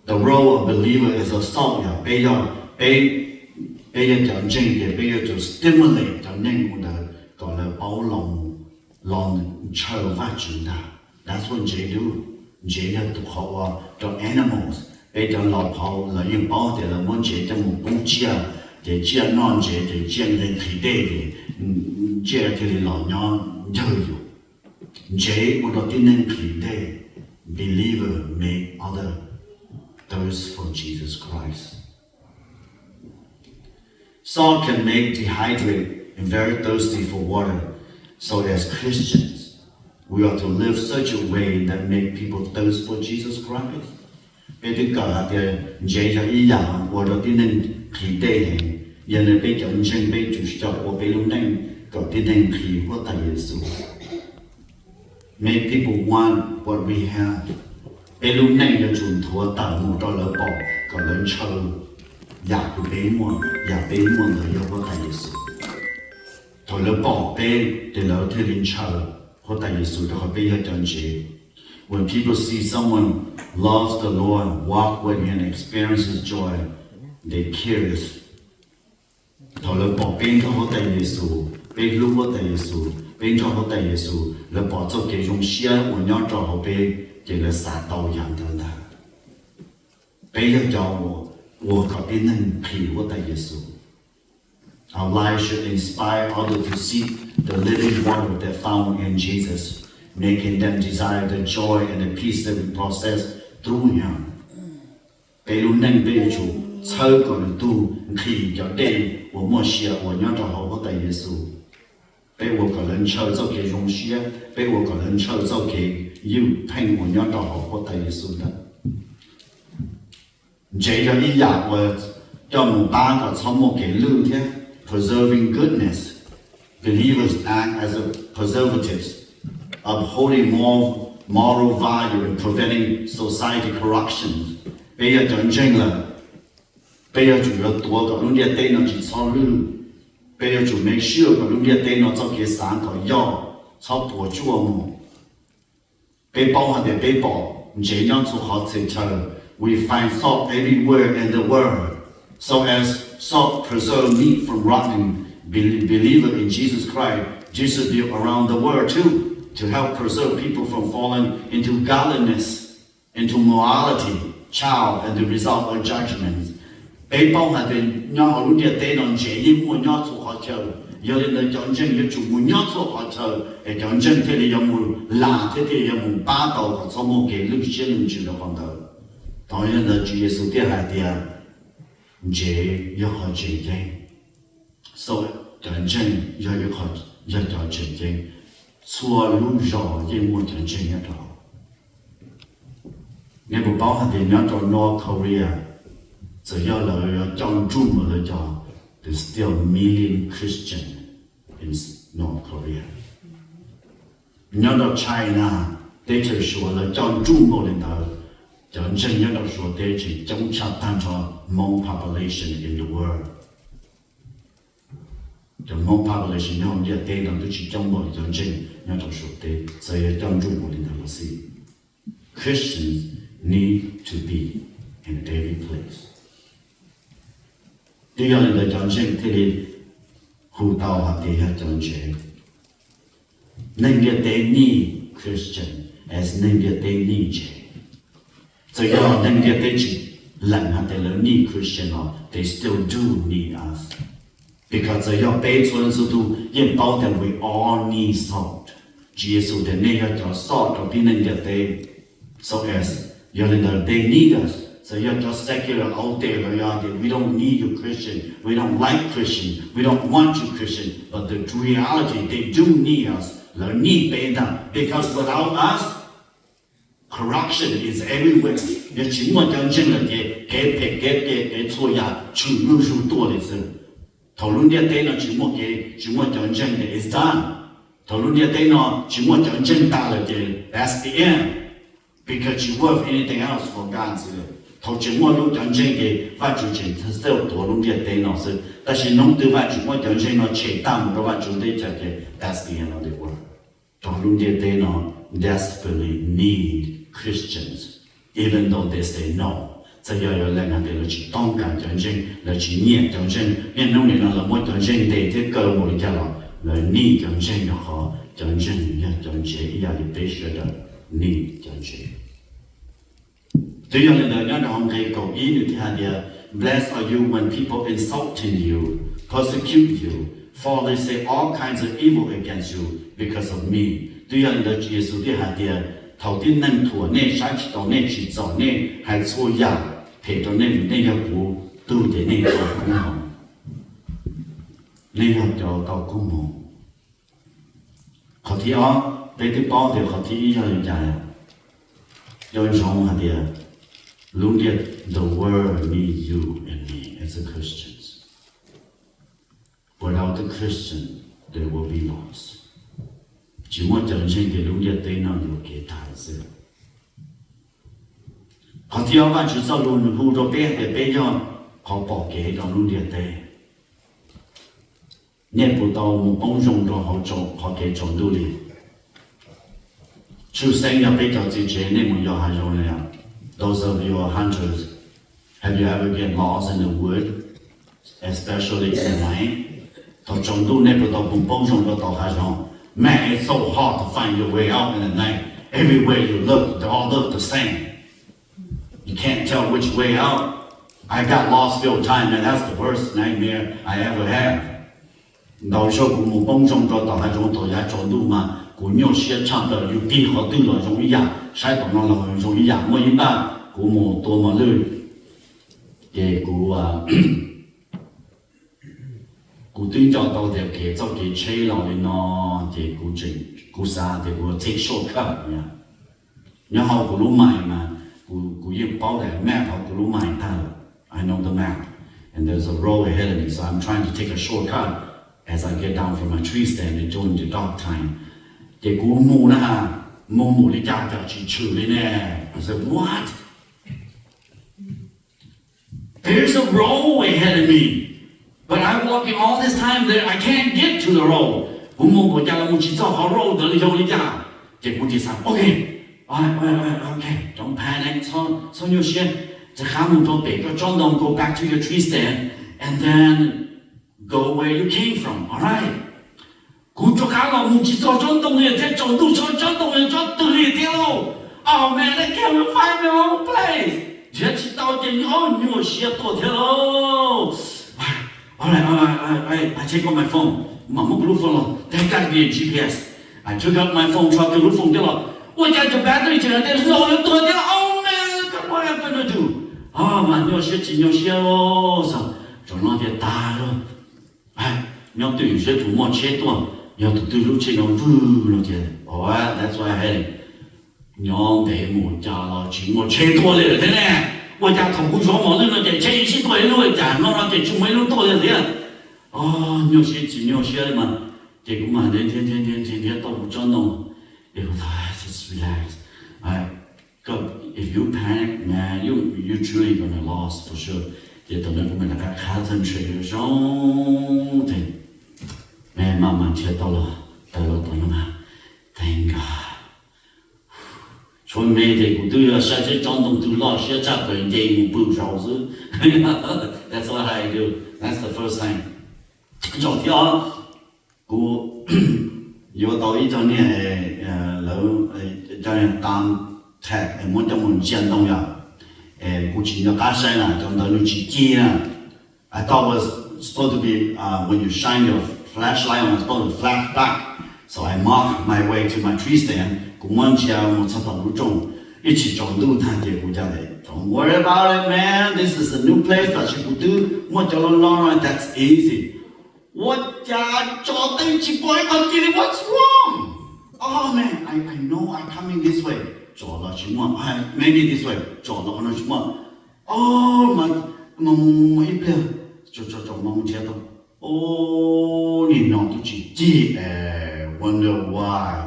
The role of believer as a salt yog peb yog, peb, peb yog cov ntseeg ces peb yuav tsum stimulate cov neeg ua ntawd kom lawv paub los, los ntshaw Vajtswv ntag. That's what ntsev do. Ntsev yog tus qhov uas rau animals, peb cov laus qhov lawv yeej paub tias lawv muab ntsev coj mus poob tsiaj, ces tsiaj noj ntsev ces tsiaj nqhis dej ces tsiaj thiaj li los nyob ncawg yus. Ntsev ua rau tib neeg nqhis dej. Believer make other thirst for Jesus Christ. Salt can make dehydrate and very thirsty for water. So as Christians, we are to live such a way that make people thirst for Jesus Christ. Peb twb kawm hais tias ntsev yog ib yam ua rau tib neeg nqhis dej heev, yog li peb cov ntseeg peb yuav tsum xyaum ua peb lub neej kom tib neeg nqhis Huab Tais Yes Xus. Make people want what we have. Peb lub neej yuav tsum nthuav tawm mus rau lawv pom kom lawv ntshaw yam uas peb muaj, yam peb muaj ntawd yog Huab Tais Yes Xus. Thaum lawv pom peb ces lawv thiaj li ntshaw Huab Tais Yes Xus rau qhov peb yog cov ntsev. When people see someone loves the Lord, walk with Him, experiences joy, they curious. Thaum lawv pom peb nrog Huab Tais Yes Xus, peb hlub Huab Tais Yes Xus, peb nrog Huab Tais Yes Xus, lawv pom txoj kev zoo siab uas nyob rau hauv peb, ces lawv xav tau yam ntawd ntag. Peb yog cov uas ua kom tib neeg nqhis Huab Tais Yes Xus. Our lives should inspire others to seek the living water that found in Jesus, making them desire the joy and the peace that we possess through Him. Peb lub neej peb yuav tsum txhawb kom lwm tus nqhis cov dej uas muaj sia uas nyob rau hauv Huab Tais Yes Xus. Peb ua kom lawv ntshaw txoj kev zoo siab, peb ua kom lawv ntshaw txoj kev ywj pheej uas nyob rau hauv Huab Tais Yes Xus ntag. Ntsev yog ib yam uas coj mus pab kom txhob muaj kev lwj thiab preserving goodness. Believers act as a preservatives, upholding moral, moral value and preventing society corruption. Peb yog cov ntseeg lawm, peb yuav tsum yuav tuav kom lub ntiaj teb no tsis txhob lwj. Peb yuav tsum make sure kom lub ntiaj teb no txoj kev xav kom yog txhob puas tsuaj mus. Peb paub hais tias peb pom ntsev nyob txhua qhov txhia chaw. We find salt everywhere in the world. So as salt preserve meat from rotten, be- believer in Jesus Christ distribute around the world too to help preserve people from falling into godliness, into morality, child, and the result of judgments. Peb paub hais tias nyob hauv lub ntiaj teb no ntsev yeej muaj nyob txhua qhov chaw. Yog li ntawd cov ntseeg yuav tsum mus nyob txhua qhov chaw es cov ntseeg thiaj li yuav mus las thiab thiaj yuav mus pab tau kom txhob muaj kev lwj siab lwj ntsws rau qhov ntawd. Thaum yog ntawd Tswv Yexus thiaj hais tias ntsev yog qhov tseem ceeb. So cov ntseeg yog, yog cov tseem ceeb. Txhua lub zos yeej muaj cov ntseeg nyob rau hauv. Nej puas paub hais tias nyob rau North Korea, txawm yog lawv yuav coj nruj mus lawv cov, there's still million Christian in North Korea. Nyob rau China, teb chaws Suav lawv coj nruj npaum li ntawd, cov ntseeg nyob rau Suav teb tseem coob tshaj tag nrho Hmong population in the world. Cov Hmong population nyob hauv ntiaj teb no twb tsis coob npaum li cov ntseeg nyob rau Suav teb, txawm yog coj nruj npaum li ntawd los xij. Christians need to be in every place. Twb yog li ntawd cov ntseeg thiaj li hu tau hais tias yog cov ntsev. Neeg ntiaj teb need Christian as neeg ntiaj teb need ntsev. Txawm yog neeg ntiaj teb tsis lees hais tias lawv need Christian los they still do need us. Because txawm yog peb txhua leej txhua tus yeej paub tias we all need salt. Tswv Yexus tias nej yog cov salt rau tib neeg ntiaj teb. So as, yog li ntawd they need us. Txawm yog cov secular out there los yog tias we don't need you Christian, we don't like Christian, we don't want you Christian, but the reality they do need us. Lawv need peb ntag, because without us, corruption is everywhere. Yog tsis muaj cov ntseeg lawm ces kev phem kev qias kev txhua yam tshwm zuj zus tuaj li xwb. Thaum lub ntiaj teb no tsis muaj kev, tsis muaj cov ntseeg ces it's done. Thaum lub ntiaj teb no tsis muaj cov ntseeg tag lawm ces that's the end. Because tsis worth anything else for God xwb. Thaum tseem muaj lub cov ntseeg ces Vajtswv tseem txawj tuav lub ntiaj teb no xwb, tab sis hnub twg Vajtswv muab cov ntseeg no tshem tag mus rau Vajtswv teb chaws ces that's the end of the world. Rau lub ntiaj teb no desperately need Christians, even though they say no. Txawm yog yog leej hais tias lawv tsis toob kas cov ntseeg, lawv tsis nyiam cov ntseeg, niaj hnub nim no lawv muab cov ntseeg ntes thiab kaw mus li cas los lawv need cov ntseeg, rau qhov cov ntseeg yog cov ntsev ib yam li peb sawv daws need cov ntsev. Twb yog li ntawd nyob rau hauv nqe kaum ib nws thiaj hais tias, Blessed are you when people insulting you, persecute you, falsely say all kinds of evil against you because of me. Twb yog li ntawd Tswv Yexus thiaj hais tias, thaum tib neeg thuam nej, saib tsis taus nej, tsim txom nej, hais txhua yam phem rau nej vim nej yog kuv tug ces nej tau koob hmoov. Nej yog cov tau koob hmoov. Qhov thib ob, peb twb paub tias qhov thib ib yog li cas. Nco ntsoov hais tias lub ntiaj, the world need you and me as a Christians. Without the Christian, they will be lost. Tsis muaj cov ntseeg ces lub ntiaj teb no yuav kev tag xwb. Qhov thib ob, Vajtswv txoj lus nws hu rau peb hais tias peb yog qhov pom kev rau lub ntiaj teb. Nej puas tau mus poob zoo rau hauv qhov kev tsaus ntuj li? Tshwj xeeb yog peb cov txiv tsev nej mus yos hav zoov li. Those of you are hunters, have you ever get lost in the wood, especially in the night? Thaum tsaus ntuj nej puas tau mus poob zoo rau tom hav zoov? Man, it's so hard to find your way out in the night. Everywhere you look, they all look the same. You can't tell which way out. I got lost few times, and that's the worst nightmare I ever had. Ntau zaus kuv mus poob zoo rau tom hav zoov thaum yav tsaus ntuj mas kuv nyuaj siab tshaj plaws, yus tig qhov twg los zoo ib yam, saib tom no los zoo ib yam. Muaj ib npaj kuv mus tua mos lwj, ces kuv kuv twb nco tau tias kev, txoj kev tsheb los li no, ces kuv xav tias kuv take shortcut. Nyob hauv kuv lub mind mas kuv yeej paub tias map hauv kuv lub mind tag lawm. I know the map, and there's a road ahead of me, so I'm trying to take a shortcut as I get down from my tree stand and during the dark time. Ces kuv mus na, mus mus li cas cas tsis tshwm li ne. I said, what? There's a road ahead of me, but I walking all this time there, I can't get to the road. Kuv mus npaum cas los mus tsis txog qhov road ntawd li, yog li cas? Ces kuv tsis xav, okay, okay, don't panic, txhob nyuaj siab, rov qab mus rau pem koj tsob ntoo, go back to your tree stand, and then go where you came from, alright? Kuv rov qab los mus tsis txog tsob ntoo li thiab, tsaus ntuj tsob, tsob ntoo yog tsob twg li thiab lauj? Oh man, I can't find my own place. Nrhiav tsis tau ces nyuaj siab tuaj thiab lauj. I take out my phone, mam muab kuv lub phone los, there gotta be a G P S. I took out my phone, tso kiag lub phone coj los, ua cas cov battery tseem hais tias laus yuav tuag thiab. Oh man, what am I gonna do? Mas nyuaj siab tsis nyuaj siab, xav tsoom no tias tag lauj. Nyob twj ywm seb puas muaj tsheb tuaj, yog tus twg lub tsheb no vwg no ces, oh, that's why I hate it. Nyob ntev mus cas los tsis muaj tsheb tuaj li lawm thiab ne. Ua cas thaum kuv zov mos lwj no ces tsheb ib sij tuaj ib lub, cas no no ces tsis muaj ib lub tuaj li thiab. Nyuaj siab tsis nyuaj siab li mas, ces kuv mam nrhiav nrhiav nrhiav tau kuv tsob ntoo, es kuv thov, just relax. If you panic, man, you you truly gonna lost for sure. Ces thaum ntawd kuv mam rov qab concentrate zoo thiab, mam mam nrhiav tau los, tawm los tom no mas, thank God. Tshuav me ces kuv twb yog saib seb tsob ntoo twg loj siab tshaj plaws nce mus pw saud xwb. That's what I do. That's the first thing. Zaum thib ob, kuv yuav tau ib co niag, lawv, cov niag tam tag es muab coj mus ntsia ntoo yom. Kuv tsis nco qab saib na, cov ntawd nws tsis ci na. I thought was supposed to be, when you shine your flashlight on, it's supposed to flash back. So I mark my way to my tree stand. Kuv muab ntsia mus txog tom lub rooj, ib chim tsaus ntuj tag ces kuv ca, don't worry about it, man, this is a new place, tab sis kuv twb muaj cov loj loj, that's easy. Ua cas tsom tej tsis pom ib qho ci li, what's wrong? Oh man, I I know I coming this way. Tsom los tsis muaj, maybe this way, tsom los qhov no tsis muaj. Oh, mas mus mus ib pliag, tsom tsom tsom mas mus nrhiav tau. Oh, nim no twb tsis ci, wonder why.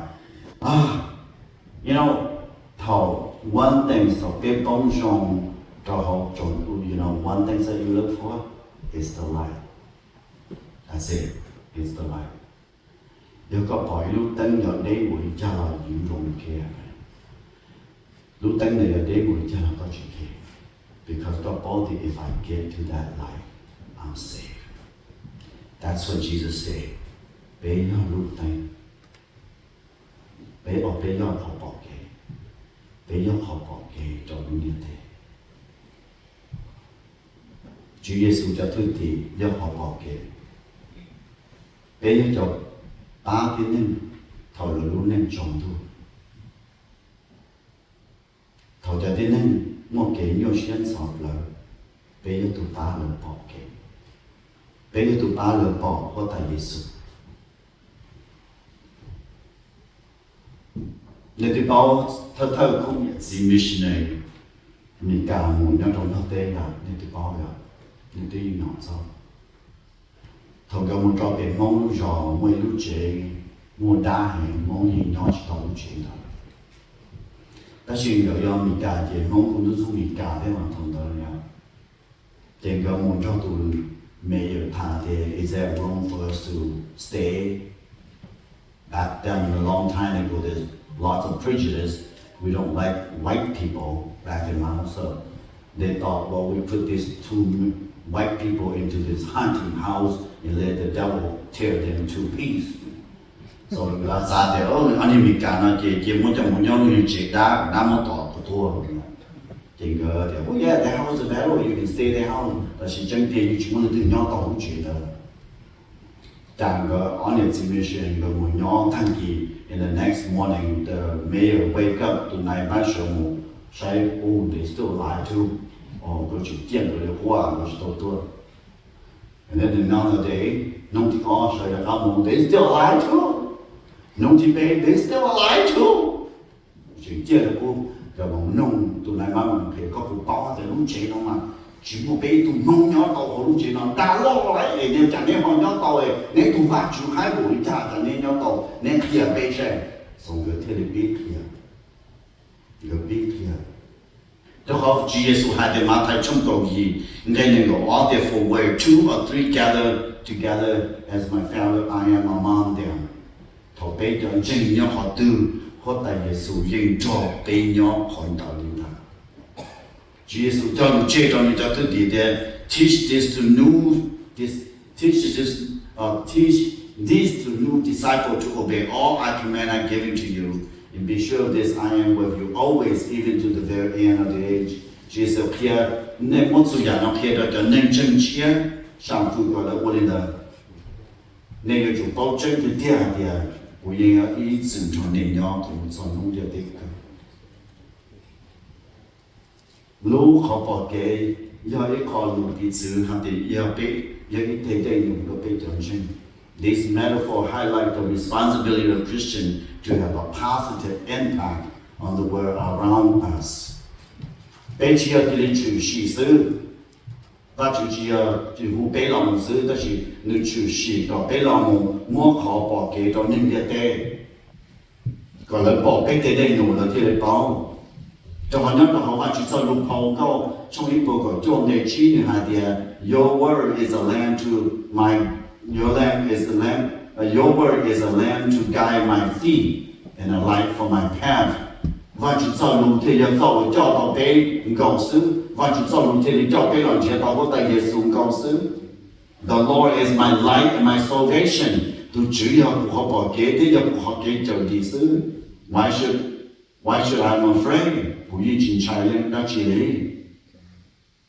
You know, thaum one thing thaum peb poob zoo, rau hauv tsaus ntuj, you know, one thing that you look for is the light. That's it. It's the light. Yog koj pom ib lub teeb yog deb npaum li cas los yus zoo ke. Lub teeb ntawd yog deb npaum li cas los koj tsis ke, because koj paub tias if I get to that light, I'm safe. That's what Jesus said. Peb yog lub teeb. Peb, o, peb yog qhov pom kev. Peb yog qhov pom kev rau lub ntiaj teb. Tswv Yexus cov thwj tim yog qhov pom kev. Peb yog cov pab tib neeg thaum lawv lub neej tsaus ntuj. Thaum cov tib neeg muaj kev nyuaj siab ntxhov plawv, peb yog tus pab lawv pom kev. Peb yog tus pab lawv pom Huab Tais Yexus. Nej twb paub thawj thawj khub niam txiv missionary Meskas mus nyob rau Nplog teb yom, nej twb paub yom, nej twb yeej hnov txog. Thaum nkawd mus rau pem Hmoob lub zos muaj ib lub tsev muaj dab heev, Hmoob yeej nyob tsis tau lub tsev ntawd. Tab sis nkawd yog Meskas ces Hmoob kuj ntub ntxub Meskas thiab mas thaum ntawd yom. Ces nkawd mus nrog tus mayor tham tias, is there room for us to stay? Back then, a long time ago, there's lots of prejudice. We don't like white people back in Laos. So they thought, well, we put these two white people into this hunting house and let the devil tear them to piece. So nkawd xav tias, o, ob niag Meskas no ces cia muab coj mus nyob lub niag tsev dab, dab muab tom tua tuag. Ces nkawd tias, oh yeah, that house available, you can stay that house. Tab sis tseeb tiag yeej tsis muaj leej twg nyob tau lub tsev ntawd. Cas nkawd ob niam txiv mission nkawd mus nyob tag kis, in the next morning the mayor wake up, tus nais npab sawv mus saib, oh, they still alive too. Nkawd tseem ciaj nkawd li quaj, nkawd tsis tau tuag. And then another day, hnub thib ob sawv rov qab mus, they still alive too. Hnub thib peb, they still alive too. Tseem ciaj li qub, nkawd mus nug tus nais npab mus qhia, koj puas paub tias lub tsev no mas tsis muaj peb ib tug Hmoob nyob tau hauv lub tsev no, dab loj lawm es nws cas neb ho nyob tau, neb tug Vajtswv haib npaum li cas cas neb nyob tau, neb qhia peb saib. So nkawd thiaj li pib qhia. Nkawd pib qhia. Rau qhov Tswv Yexus hais tias Mathais tshooj kaum yim nqe nees nkaum ob tias, for where two or three gather together as my Father, I am among them. Thaum peb cov ntseeg nyob qhov twg, Huab Tais Yexus yeej nrog peb nyob qhov ntawd li ntag. Tswv Yexus cog lus tseg rau nws cov thwj tim tias, teach this to new, this, teach this, uh, teach this to new disciple to obey all I command I given to you. And be sure of this, I am with you always, even to the very end of the age. Tswv Yexus qhia, nej muab txhua yam no qhia rau cov neeg ntseeg tshiab, sam fwm kom lawv ua li ntawd. Nej yuav tsum paub tseeb tiag tiag hais tias kuv yeej ib txwm nrog nej nyob kom mus txog hnub ntiaj teb kawg. Lub qhov pom kev yog ib qho lus piv txwv hais tias yog peb, yog ib teg dej num rau peb cov ntseeg. This metaphor highlights the responsibility of Christian to have a positive impact on the world around us. Peb tsis yog cia li tshwm sim xwb. Vajtswv tsis yog tsis hu peb los mus xwb, tab sis nws tshwm sim kom peb los mus muab qhov pom kev rau neeg ntiaj teb, kom lawv pom peb tej dej num lawv thiaj li paub. Rau qhov nyob rau hauv Vajtswv txoj lus phau Nkauj tshooj ib puas kaum cuaj nqe tsib nws hais tias, your word is a lamp to my, your lamp is a lamp, uh, your word is a lamp to guide my feet and a light for my path. Vajtswv txoj lus thiaj yog txoj uas coj tau peb nkaus xwb. Vajtswv txoj lus thiaj li coj peb los nrhiav tau Huab Tais Yexus nkaus xwb. The Lord is my light and my salvation. Tus Tswv yog kuv qhov pom kev thiab yog kuv qhov kev cawm dim xwb. Why should, why should I be afraid? Kuv yeej tsis ntshai leej dab tsi li.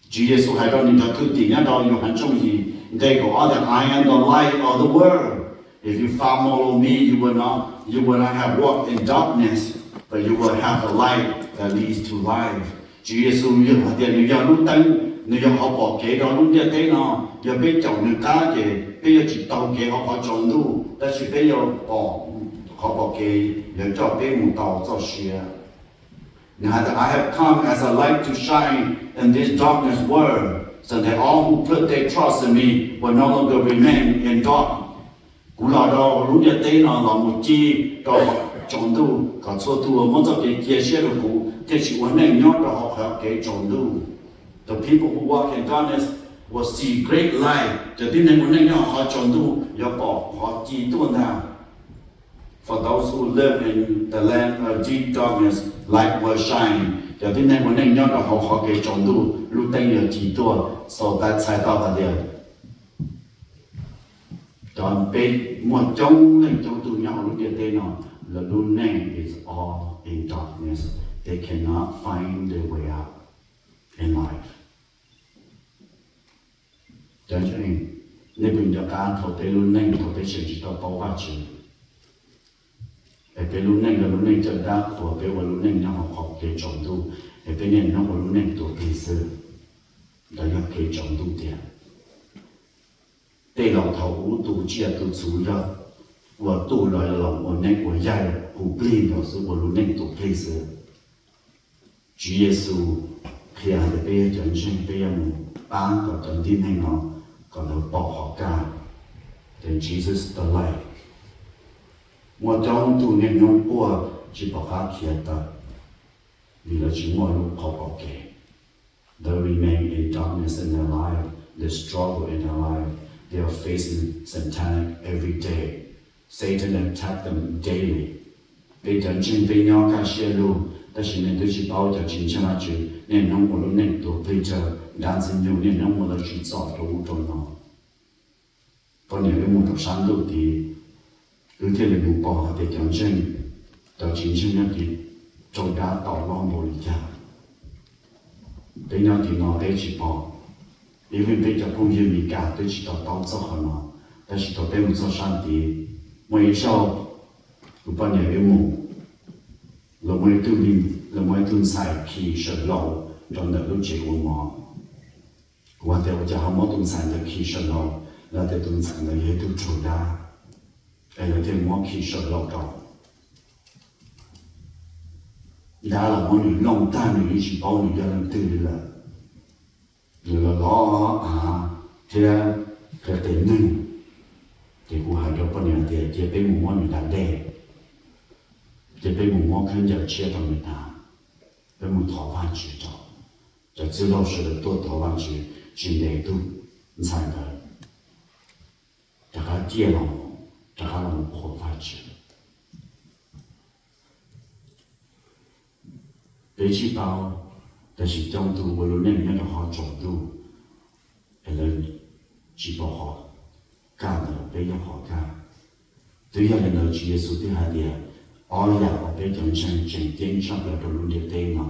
Tswv Yexus hais rau nws cov thwj tim nyob rau Yauhas tshooj yim nqe kaum ob tias, I am the light of the world. If you follow me, you will not, you will not have walk in darkness, but you will have the light that leads to life. Tswv Yexus yog hais tias nws yog lub teeb, nws yog qhov pom kev rau lub ntiaj teb no. Yog peb caum nws qab ces peb yuav tsis taug kev hauv qhov tsaus ntuj, tab sis peb yuav pom qhov pom kev yuav coj peb mus tau txoj sia. Nws hais tias, I have come as a light to shine in this darkness world, so that all who put their trust in me will no longer remain in dark. Kuv los rau lub ntiaj teb no los mus ci rau tsaus ntuj, kom txhua tus uas muab txoj kev cia siab rau kuv thiaj tsis ua neej nyob rau hauv qhov kev tsaus ntuj. The people who walk in darkness will see great light. Cov tib neeg ua neej nyob hauv qhov tsaus ntuj yuav pom qhov ci tuaj ntag. For those who live in the land of deep darkness, light will shine. Cov tib neeg ua neej nyob rau hauv qhov kev tsaus ntuj, lub teeb yuav ci tuaj. So that txhais tau hais tias cov peb muaj coob leej coob tug nyob hauv lub ntiaj teb no, lawv lub neej is all in darkness. They cannot find their way out in life. Cov ntseeg, nej puas nco qab thaum peb lub neej thaum peb tseem tsis tau paub Vajtswv, es peb lub neej yog lub neej caj dab qhuas, peb ua lub neej nyob hauv qhov kev tsaus ntuj, es peb niaj hnub ua lub neej tuav plig xwb. Ntawd yog kev tsaus ntuj tiag. Tej laus thaum ub tus tsiaj tus txhu yog ua tuj los yog los ua neej ua yaig hu plig nkaus xwb, ua lub neej tuav plig xwb. Tswv Yexus qhia hais tias peb yog cov ntseeg, peb yuav mus pab kom cov tib neeg no kom lawv pom qhov kaj. Then Jesus the light. Muaj coob tug niaj hnub quaj tsis pom qab khiav tawm, vim lawv tsis muaj lub qhov pom kev. They remain in darkness in their life, they struggle in their life, they are facing Satan every day. Satan attack them daily. Peb cov ntseeg peb nyob kaj siab lug, tab sis nej twb tsis paub cov tsis ntseeg Vajtswv niaj hnub ua lub neej tuag plig tsawg, dab ntxwg nyoog niaj hnub ua lawv tsim txom rau ub rau no. Poj niam wb mus rau sab ntuj tid, wb thiaj li mus pom hais tias cov ntseeg, cov tsis ntseeg nyob tid raug dab tom loj npaum li cas. Peb nyob tim no peb tsis pom, even peb cov phooj ywg Meskas twb tsis to taub txog qhov no, tab sis thaum peb mus txog sab tid, muaj ib zaug kuv poj niam wb mus, lawv muaj ib tug, lawv muaj ib tug ntxhais khi saw hlau rau ntawm lub tsev ua mov. Kuv hais tias ua cas ho muab tus ntxhais ntawd khi saw hlau, lawv tias tus ntxhais ntawd yog ib tug raug dab, es lawv thiaj muab khi saw hlau rau. Dab los muab nws looj tag, nws yeej tsis paub nws yog leej twg li lawm. Nws los lov av thiab qhia tes neeg. Ces kuv hais rau poj niam tias cia peb mus muab nws da dej, cia peb mus muab khaub ncaws tshiab rau nws tas, peb mus thov Vajtswv rau. Cov txwj laug sawv daws tuaj thov Vajtswv, tsis ntev tus ntxhais ntawd rov qab ciaj los, rov qab los qhuas Vajtswv. Peb tsis paub, tab sis coob tug ua lub neej nyob rau hauv tsaus ntuj, es lawv tsis pom qhov kaj ntawd, peb yog qhov kaj. Twb yog li ntawd Tswv Yexus thiaj hais tias ob yam uas peb cov ntseeg tseem ceeb tshaj plaws rau lub ntiaj teb no,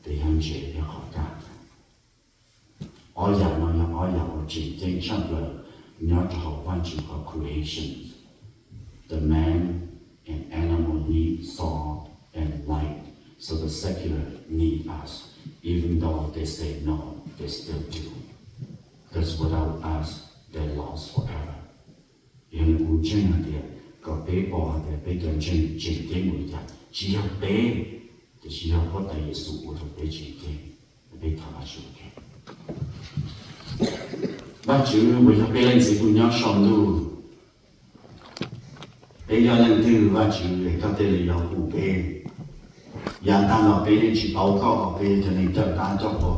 ces yog ntses thiab qhov kaj. Ob yam no yog ob yam uas tseem ceeb tshaj plaws nyob rau hauv Vajtswv qhov creation. The man and animal need salt and light, so the secular need us, even though they say no, they still do. Because without us, they lost forever. Yog li kuv ntseeg hais tias kom peb pom hais tias peb cov ntseeg tseem ceeb npaum li cas, tsis yog peb, tiam sis yog Huab Tais Yexus ua rau peb tseem ceeb. Peb thov Vajtswv ua ke. Vajtswv uas yog peb Leej Txiv tus nyob saum ntuj, peb yog leej twg Vajtswv es koj thiaj li yuav hu peb? Yav tag los peb yeej tsis paub koj, peb yog cov neeg cawm dab coj qhua,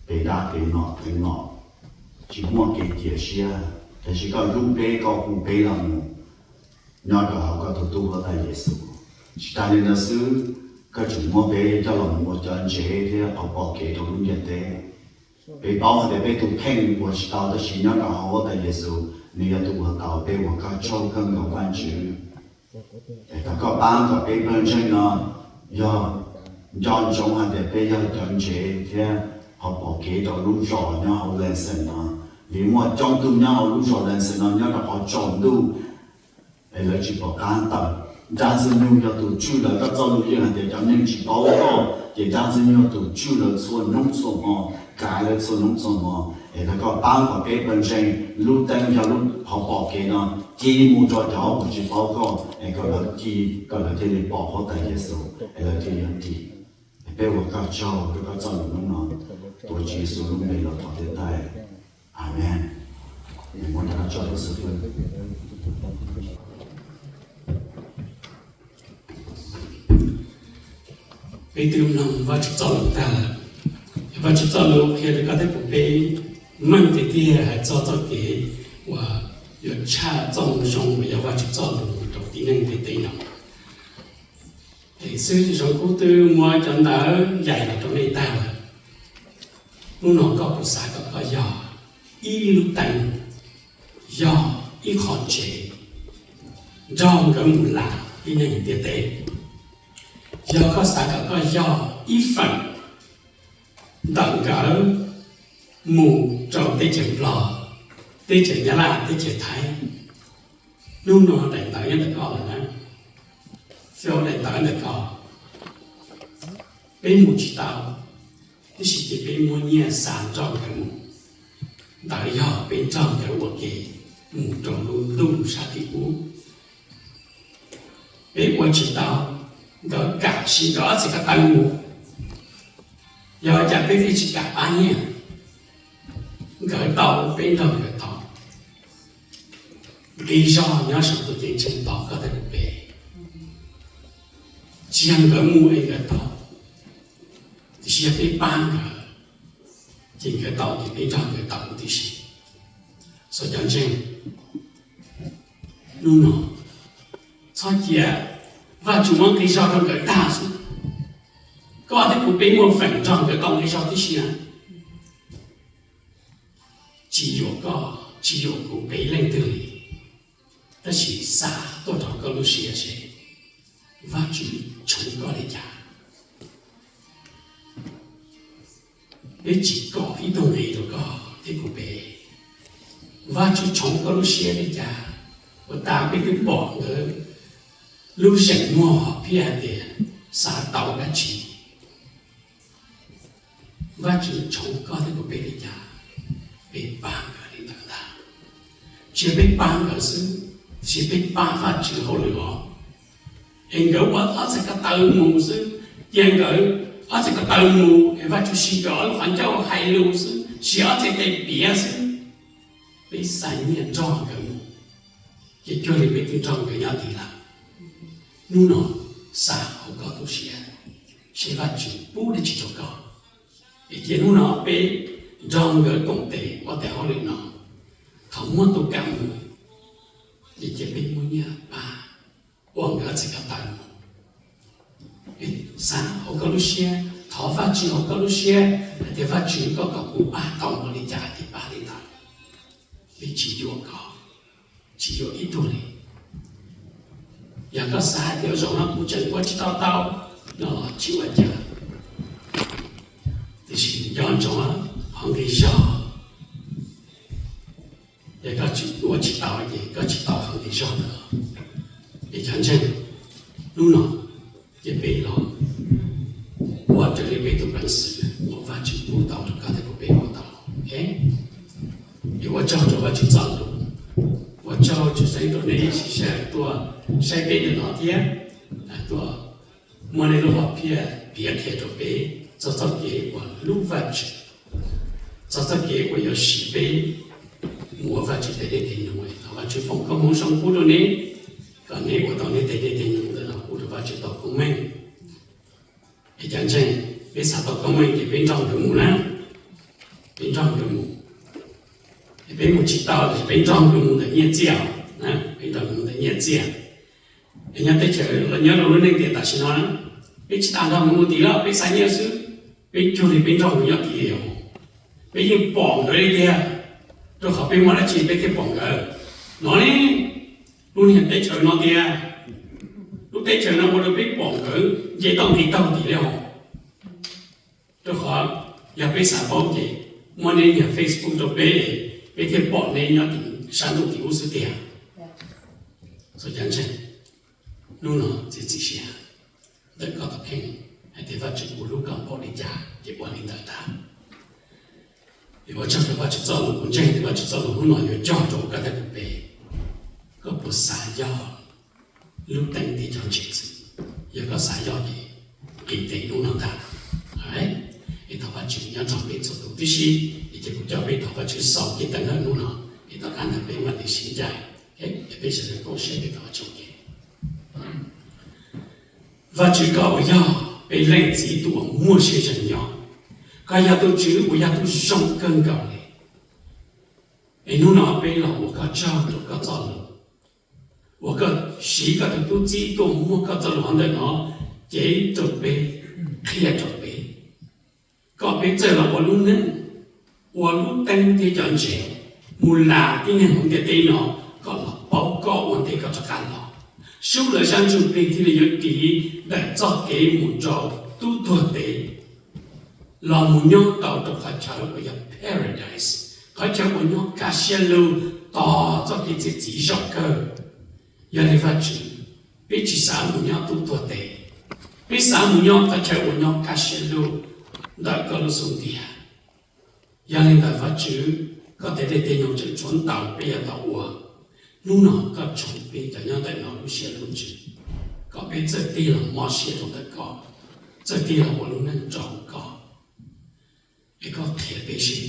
pem dab pem nom pem nom, tsis muaj kev cia siab, tab sis koj hlub peb, koj hu peb los mus nyob rau hauv koj tus tub Huab Tais Yexus. Tsis tas li ntawd xwb, koj tseem muab peb coj los mus ua cov ntsev thiab qhov pom kev rau lub ntiaj teb. Peb paub hais tias peb tus kheej ua tsis tau, tab sis nyob rau hauv Huab Tais Yexus, nws yog tus ua tau, peb ua koj tsaug kawg nkaus Vajtswv. Es thov koj pab kom peb pawg ntseeg no yog nco ntsoov hais tias peb yog cov ntsev thiab qhov pom kev rau lub zos nyob hauv Lansing no, vim muaj coob tug nyob hauv lub zos Lansing no nyob rau qhov tsaus ntuj, es lawv tsis pom qab tawm. Dab Ntxwg Nyoog yog tus tswj lawv, koj txoj lus yeej hais tias cov neeg tsis paub koj, ces Dab Ntxwg Nyoog yog tus tswj lawv txhua hnub txhua hmo, kav lawv txhua hnub txhua hmo. Es thov koj pab kom peb pawg ntseeg lub teeb yog lub qhov pom kev no ci mus rau cov uas tsis paub koj, es kom lawv ci, kom lawv thiaj li pom Huab Tais Yexus, es lawv thiaj yuav dim. Es peb ua koj tsaug rau koj txoj lus hnub no, tuav Tswv Yexus lub npe los thov thiab thaiv. Amees. Muab rov qab tso rau xib hwb. Peb twb mloog Vajtswv txoj lus tag lawm, Vajtswv txoj lus qhia rau koj thiab kuv peb meej tiag tiag hais txog txoj kev uas yuav tshaj txoj moo zoo uas yog Vajtswv txoj lus rau tib neeg ntiaj teb no. Tes xwb zoo kub twb muab cov ntawv yaim los rau nej tag lawm. Hnub no koj puas xav kom koj yog ib lub teeb, yog ib qho tsev nrog nkawd mus lam tib neeg ntiaj teb? Yog koj xav kom koj yog ib feem ntawm nkawd mus rau teb chaws Nplog, teb chaws Nyab Laj, teb chaws Thaib, hnub no daim ntawv nyob ntawm koj lawm na, fiau daim ntawv ntawm koj. Peb mus tsis tau, tab sis ces peb muab nyiaj xa nrog nkawd mus. Ntawd yog peb nrog nkawd ua ke mus rau lub ntuj sab tim ub. Peb ua tsis tau, nkawd kam siv nkawd ob txhais ko taw mus. Yog cas peb thiaj tsis kam pab nyiaj? Nkawd tau, peb nrog nkawd tau. Nqi zog nyob saum tus ceeb tsheej tos koj thiab kuv peb. Tsis yog nkawd mus es nkawd tau, tiam sis yog peb pab nkawd, ces nkawd tau ces peb nrog nkawd tau huv tib si. Xav cov ntseeg, hnub no txhob cia Vajtswv muab nqi zog rau nkawd tag xwb, koj thiab kuv peb muaj feem nrog nkawd tau nqi zog tib si na. Tsis yuam koj, tsis yuam kuv peb leej twg li, tab sis xav tuaj rau koj lub siab seb Vajtswv tshoov koj li cas. Peb tsis kom ib tug nqi rau koj thiab kuv peb. Vajtswv tshoov koj lub siab li cas? Ua tas peb twb pom nkawd lub zeem muag hom phiaj hais tias xav tau dab tsi. Vajtswv tshoov koj thiab kuv peb li cas, peb pab nkawd li ntawd ntag. Tsis yog peb pab nkawd xwb, tiam sis peb pab Vajtswv hauj lwm os. Es nkawd ua ob txhais ko taw mus xwb, cia nkawd ob txhais ko taw mus es Vajtswv siv nkawd ob lub qhov ncauj hais lus xwb, siv ob txhais tes piav xwb. Peb xa nyiaj nrog nkawd mus, ces cuag li peb twb nrog nkawd nyob tid lawm. Hnub no xa hauv koj lub siab, seb Vajtswv pub dab tsi rau koj. Es cia hnub no peb nrog nkawd koom tes ua tes hauj lwm no, thaum muaj tus kam mus, ces cia peb muab nyiaj pab ua nkawd txhais ko taw mus. Xa hauv koj lub siab, thov Vajtswv hauv koj lub siab hais tias, Vajtswv, koj kom kuv pab tau npaum li cas ces pab li ntawd. Peb tsis yuam koj, tsis yuam ib tug li. Yog koj xav hais tias zaum no kuv tseem ua tsis tau tau no los tsis ua cas, tiam sis nco ntsoov qhov nqi zog. Yog koj ua tsis tau ces koj tsis tau qhov nqi zog ntawd. Es cov ntseeg, hnub no ces peb los ua raws li peb tus peev xwm uas Vajtswv pub tau rau koj thiab kuv peb ua tau. Es ua tsaug rau Vajtswv txoj lus, ua tsaug tshwj xeeb rau nej sawv daws tuaj saib peb ntawm no thiab tuaj muab nej lub hom phiaj piav qhia rau peb txog txoj kev uas hlub Vajtswv, txog txoj kev uas yuav siv peb mus ua Vajtswv tej dej tej num. Thov Vajtswv foom koob hmoov zoo pub rau nej, kom nej ua tau nej tej dej tej num ntawd los pub rau Vajtswv tau koob meej. Es cov ntseeg, peb xav tau koob meej ces peb nrog nkawd mus na, peb nrog nkawd mus. Es peb mus tsis tau ces peb nrog nkawd mus ntawm nyiaj txiag, peb nrog nkawd mus ntawm nyiaj txiag. Es nyob teb chaws los nyob rau lub neej tiam tam sim no na, peb tsis tas nrog nkawd mus tim lawm, peb xa nyiaj xwb, peb cuag li peb nrog nkawd nyob tim li os. Peb yeej pom nkawd li tiag, rau qhov peb muaj dab tsi peb thiaj pom nkawd. No ne, lub niag teb chaws no tiag, lub teb chaws no ua rau peb pom nkawd nce toj nqis taug tim li os. Rau qhov yog peb xav paub ces muab nej niag Facebook rau peb, peb thiaj pom nej nyob tim sab ntuj tim ub xwb tiag. Txhua cov ntseeg, hnub no txiav txim siab ntawm koj tus kheej hais tias Vajtswv kuv hlub koj npaum li cas ces ua li ntawd ntag. Es ua tsaug rau Vajtswv txoj lus, kuv ntseeg tias Vajtswv txoj lus hnub no yuav cog rau koj thiab kuv peb. Koj puas xav yog lub teeb tim cog ntsev xwb? Yog koj xav yog ces nqis tes hnub no ntag. Es thov Vajtswv nyob nrog peb txhua tus tib si, es ces kuv coj peb thov Vajtswv xaus cev teeb hawm hnub no, es tom qab ntawd peb mam li sib ncaim, es peb sawv daws koom siab peb thov Vajtswv ua ke. Vajtswv koj uas yog peb leej txiv tus uas muaj siab zog nyob, Koj yog tus Tswv uas yog tus zoo kawg nkaus li. Es hnub no peb los ua koj tsaug rau koj txoj lus, uas koj siv koj tus tub txib tuaj muab koj txoj lus hauv ntawm no cev rau peb, qhia rau peb, kom peb txawj los ua lub neej, ua lub teeb thiab cov ntses, mus las tib neeg hauv ntiaj teb no kom los paub koj ua ntej koj rov qab los. Sub lawv sab ntsuj plig thiaj li yuav tiv ntawm txoj kev mus rau tub tuag tes, los mus nyob tau rau qhov chaw uas yog Paradise, qhov chaw uas nyob kaj siab lug, tos txoj kev txiav txim zaum kawg. Yog li Vajtswv, peb tsis xav mus nyob tub tuag tes, peb xav mus nyob qhov chaw uas nyob kaj siab lug ntawm koj lub xub ntiag. Yog li ntawd Vajtswv, koj tej dej tej num tseem tshuav ntau peb yuav tau ua. Hnub no koj tshoov peb cov nyob ntawm no lub siab lub ntsws, kom peb txawj tig los mob siab rau ntawm koj, txawj tig los ua lub neej rau koj. Es koj qhia peb seb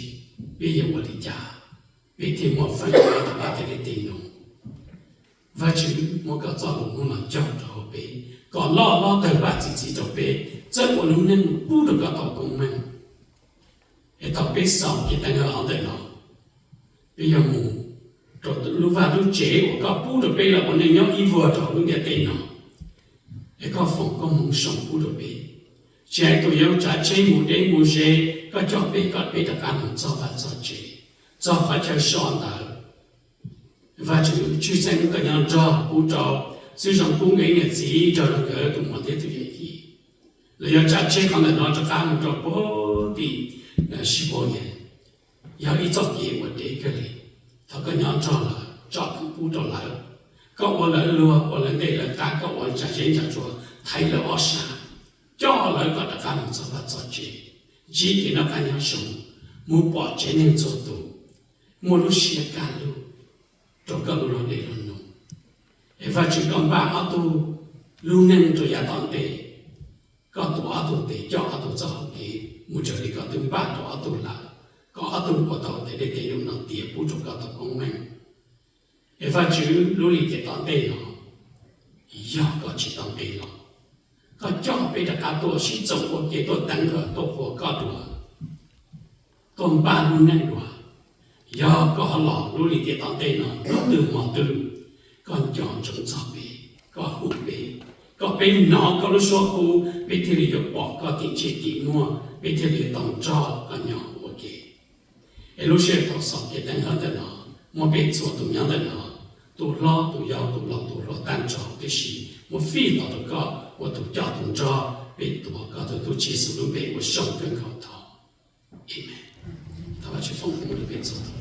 peb yuav ua li cas peb thiaj muaj feem nyob rau koj tej dej tej num. Vajtswv, muab koj txoj lus hnub no cog rau hauv peb, kom loj hlob tawg paj txi txiv rau peb txawj ua lub neej pub rau koj tau koob meej. Es thaum peb xaus kev teev hawm hauv ntawm no, peb yuav mus rau lub vaj lub tsev uas koj pub rau peb los ua neej nyob ib vuag rau hauv lub ntiaj teb no. Es koj foom koob hmoov zoo pub rau peb, tsis hais tus yuav tsav tsheb mus deb mus ze, koj coj peb kom peb rov qab mus txog vaj txog tsev, txog qhov chaw so ntawd. Vajtswv, tshwj xeeb koj nyob nrog pub rau xib hwb Zoo Kub nkawd niam txiv nrog rau nkawd tus muam thiab tus yawm yij, lawv yuav tsav tsheb qhov ntawm no rov qab mus rau puag tim Sibos Yas. Yog ib txoj kev uas deb kawg li. Thov koj nyob nrog lawv, tsom kwm pub rau lawv, koj ua lawv luag ua lawv ntej lawv qab, koj ua ntsa zeb ntsa tsua thaiv lawv ob sab, coj lawv kom rov qab mus txog vaj txog tsev, ntsib kev noj qab nyob zoo, mus pom tsev neeg txhua tus, muaj lub siab kaj lug rau koj lub luag dej luag num. Es Vajtswv, koj npaj ob tug lub neej rau yav tom ntej, koj tuav ob tug tes coj ob tug txoj hau kev mus raws li koj twb npaj rau ob tug lawm, kom ob tug ua tau tej dej tej num no tiav pub rau koj tau koob meej. Es Vajtswv, lub lim tiam tom ntej no, yog koj tsis tau nqis los, koj coj peb rov qab tuaj sib txoom ua ke tuaj teev hawm tuaj qhuas koj dua, tuaj npaj lub neej dua. Yog koj ho los lub lim tiam tom ntej no hnub twg hmo twg, koj nco ntsoov txog peb, koj hu peb, kom peb hnov koj lub suab hu, peb thiaj li yuav pom koj tim ntsej tim muag, peb thiaj li yuav tau nrog koj nyob ua ke. Es lub sij hawm thaum xaus kev teev hawm ntawm no, muab peb txhua tus nyob ntawm no, tus hlob tus yau tus laus tus hluas tag nrho tib si, muab fij los rau koj ua tus coj tus nrog, peb tuav koj tus tub Tswv Yexus lub npe ua zoo kawg nkaus thov. Amees. Thov Vajtswv foom koob rau peb txhua tus.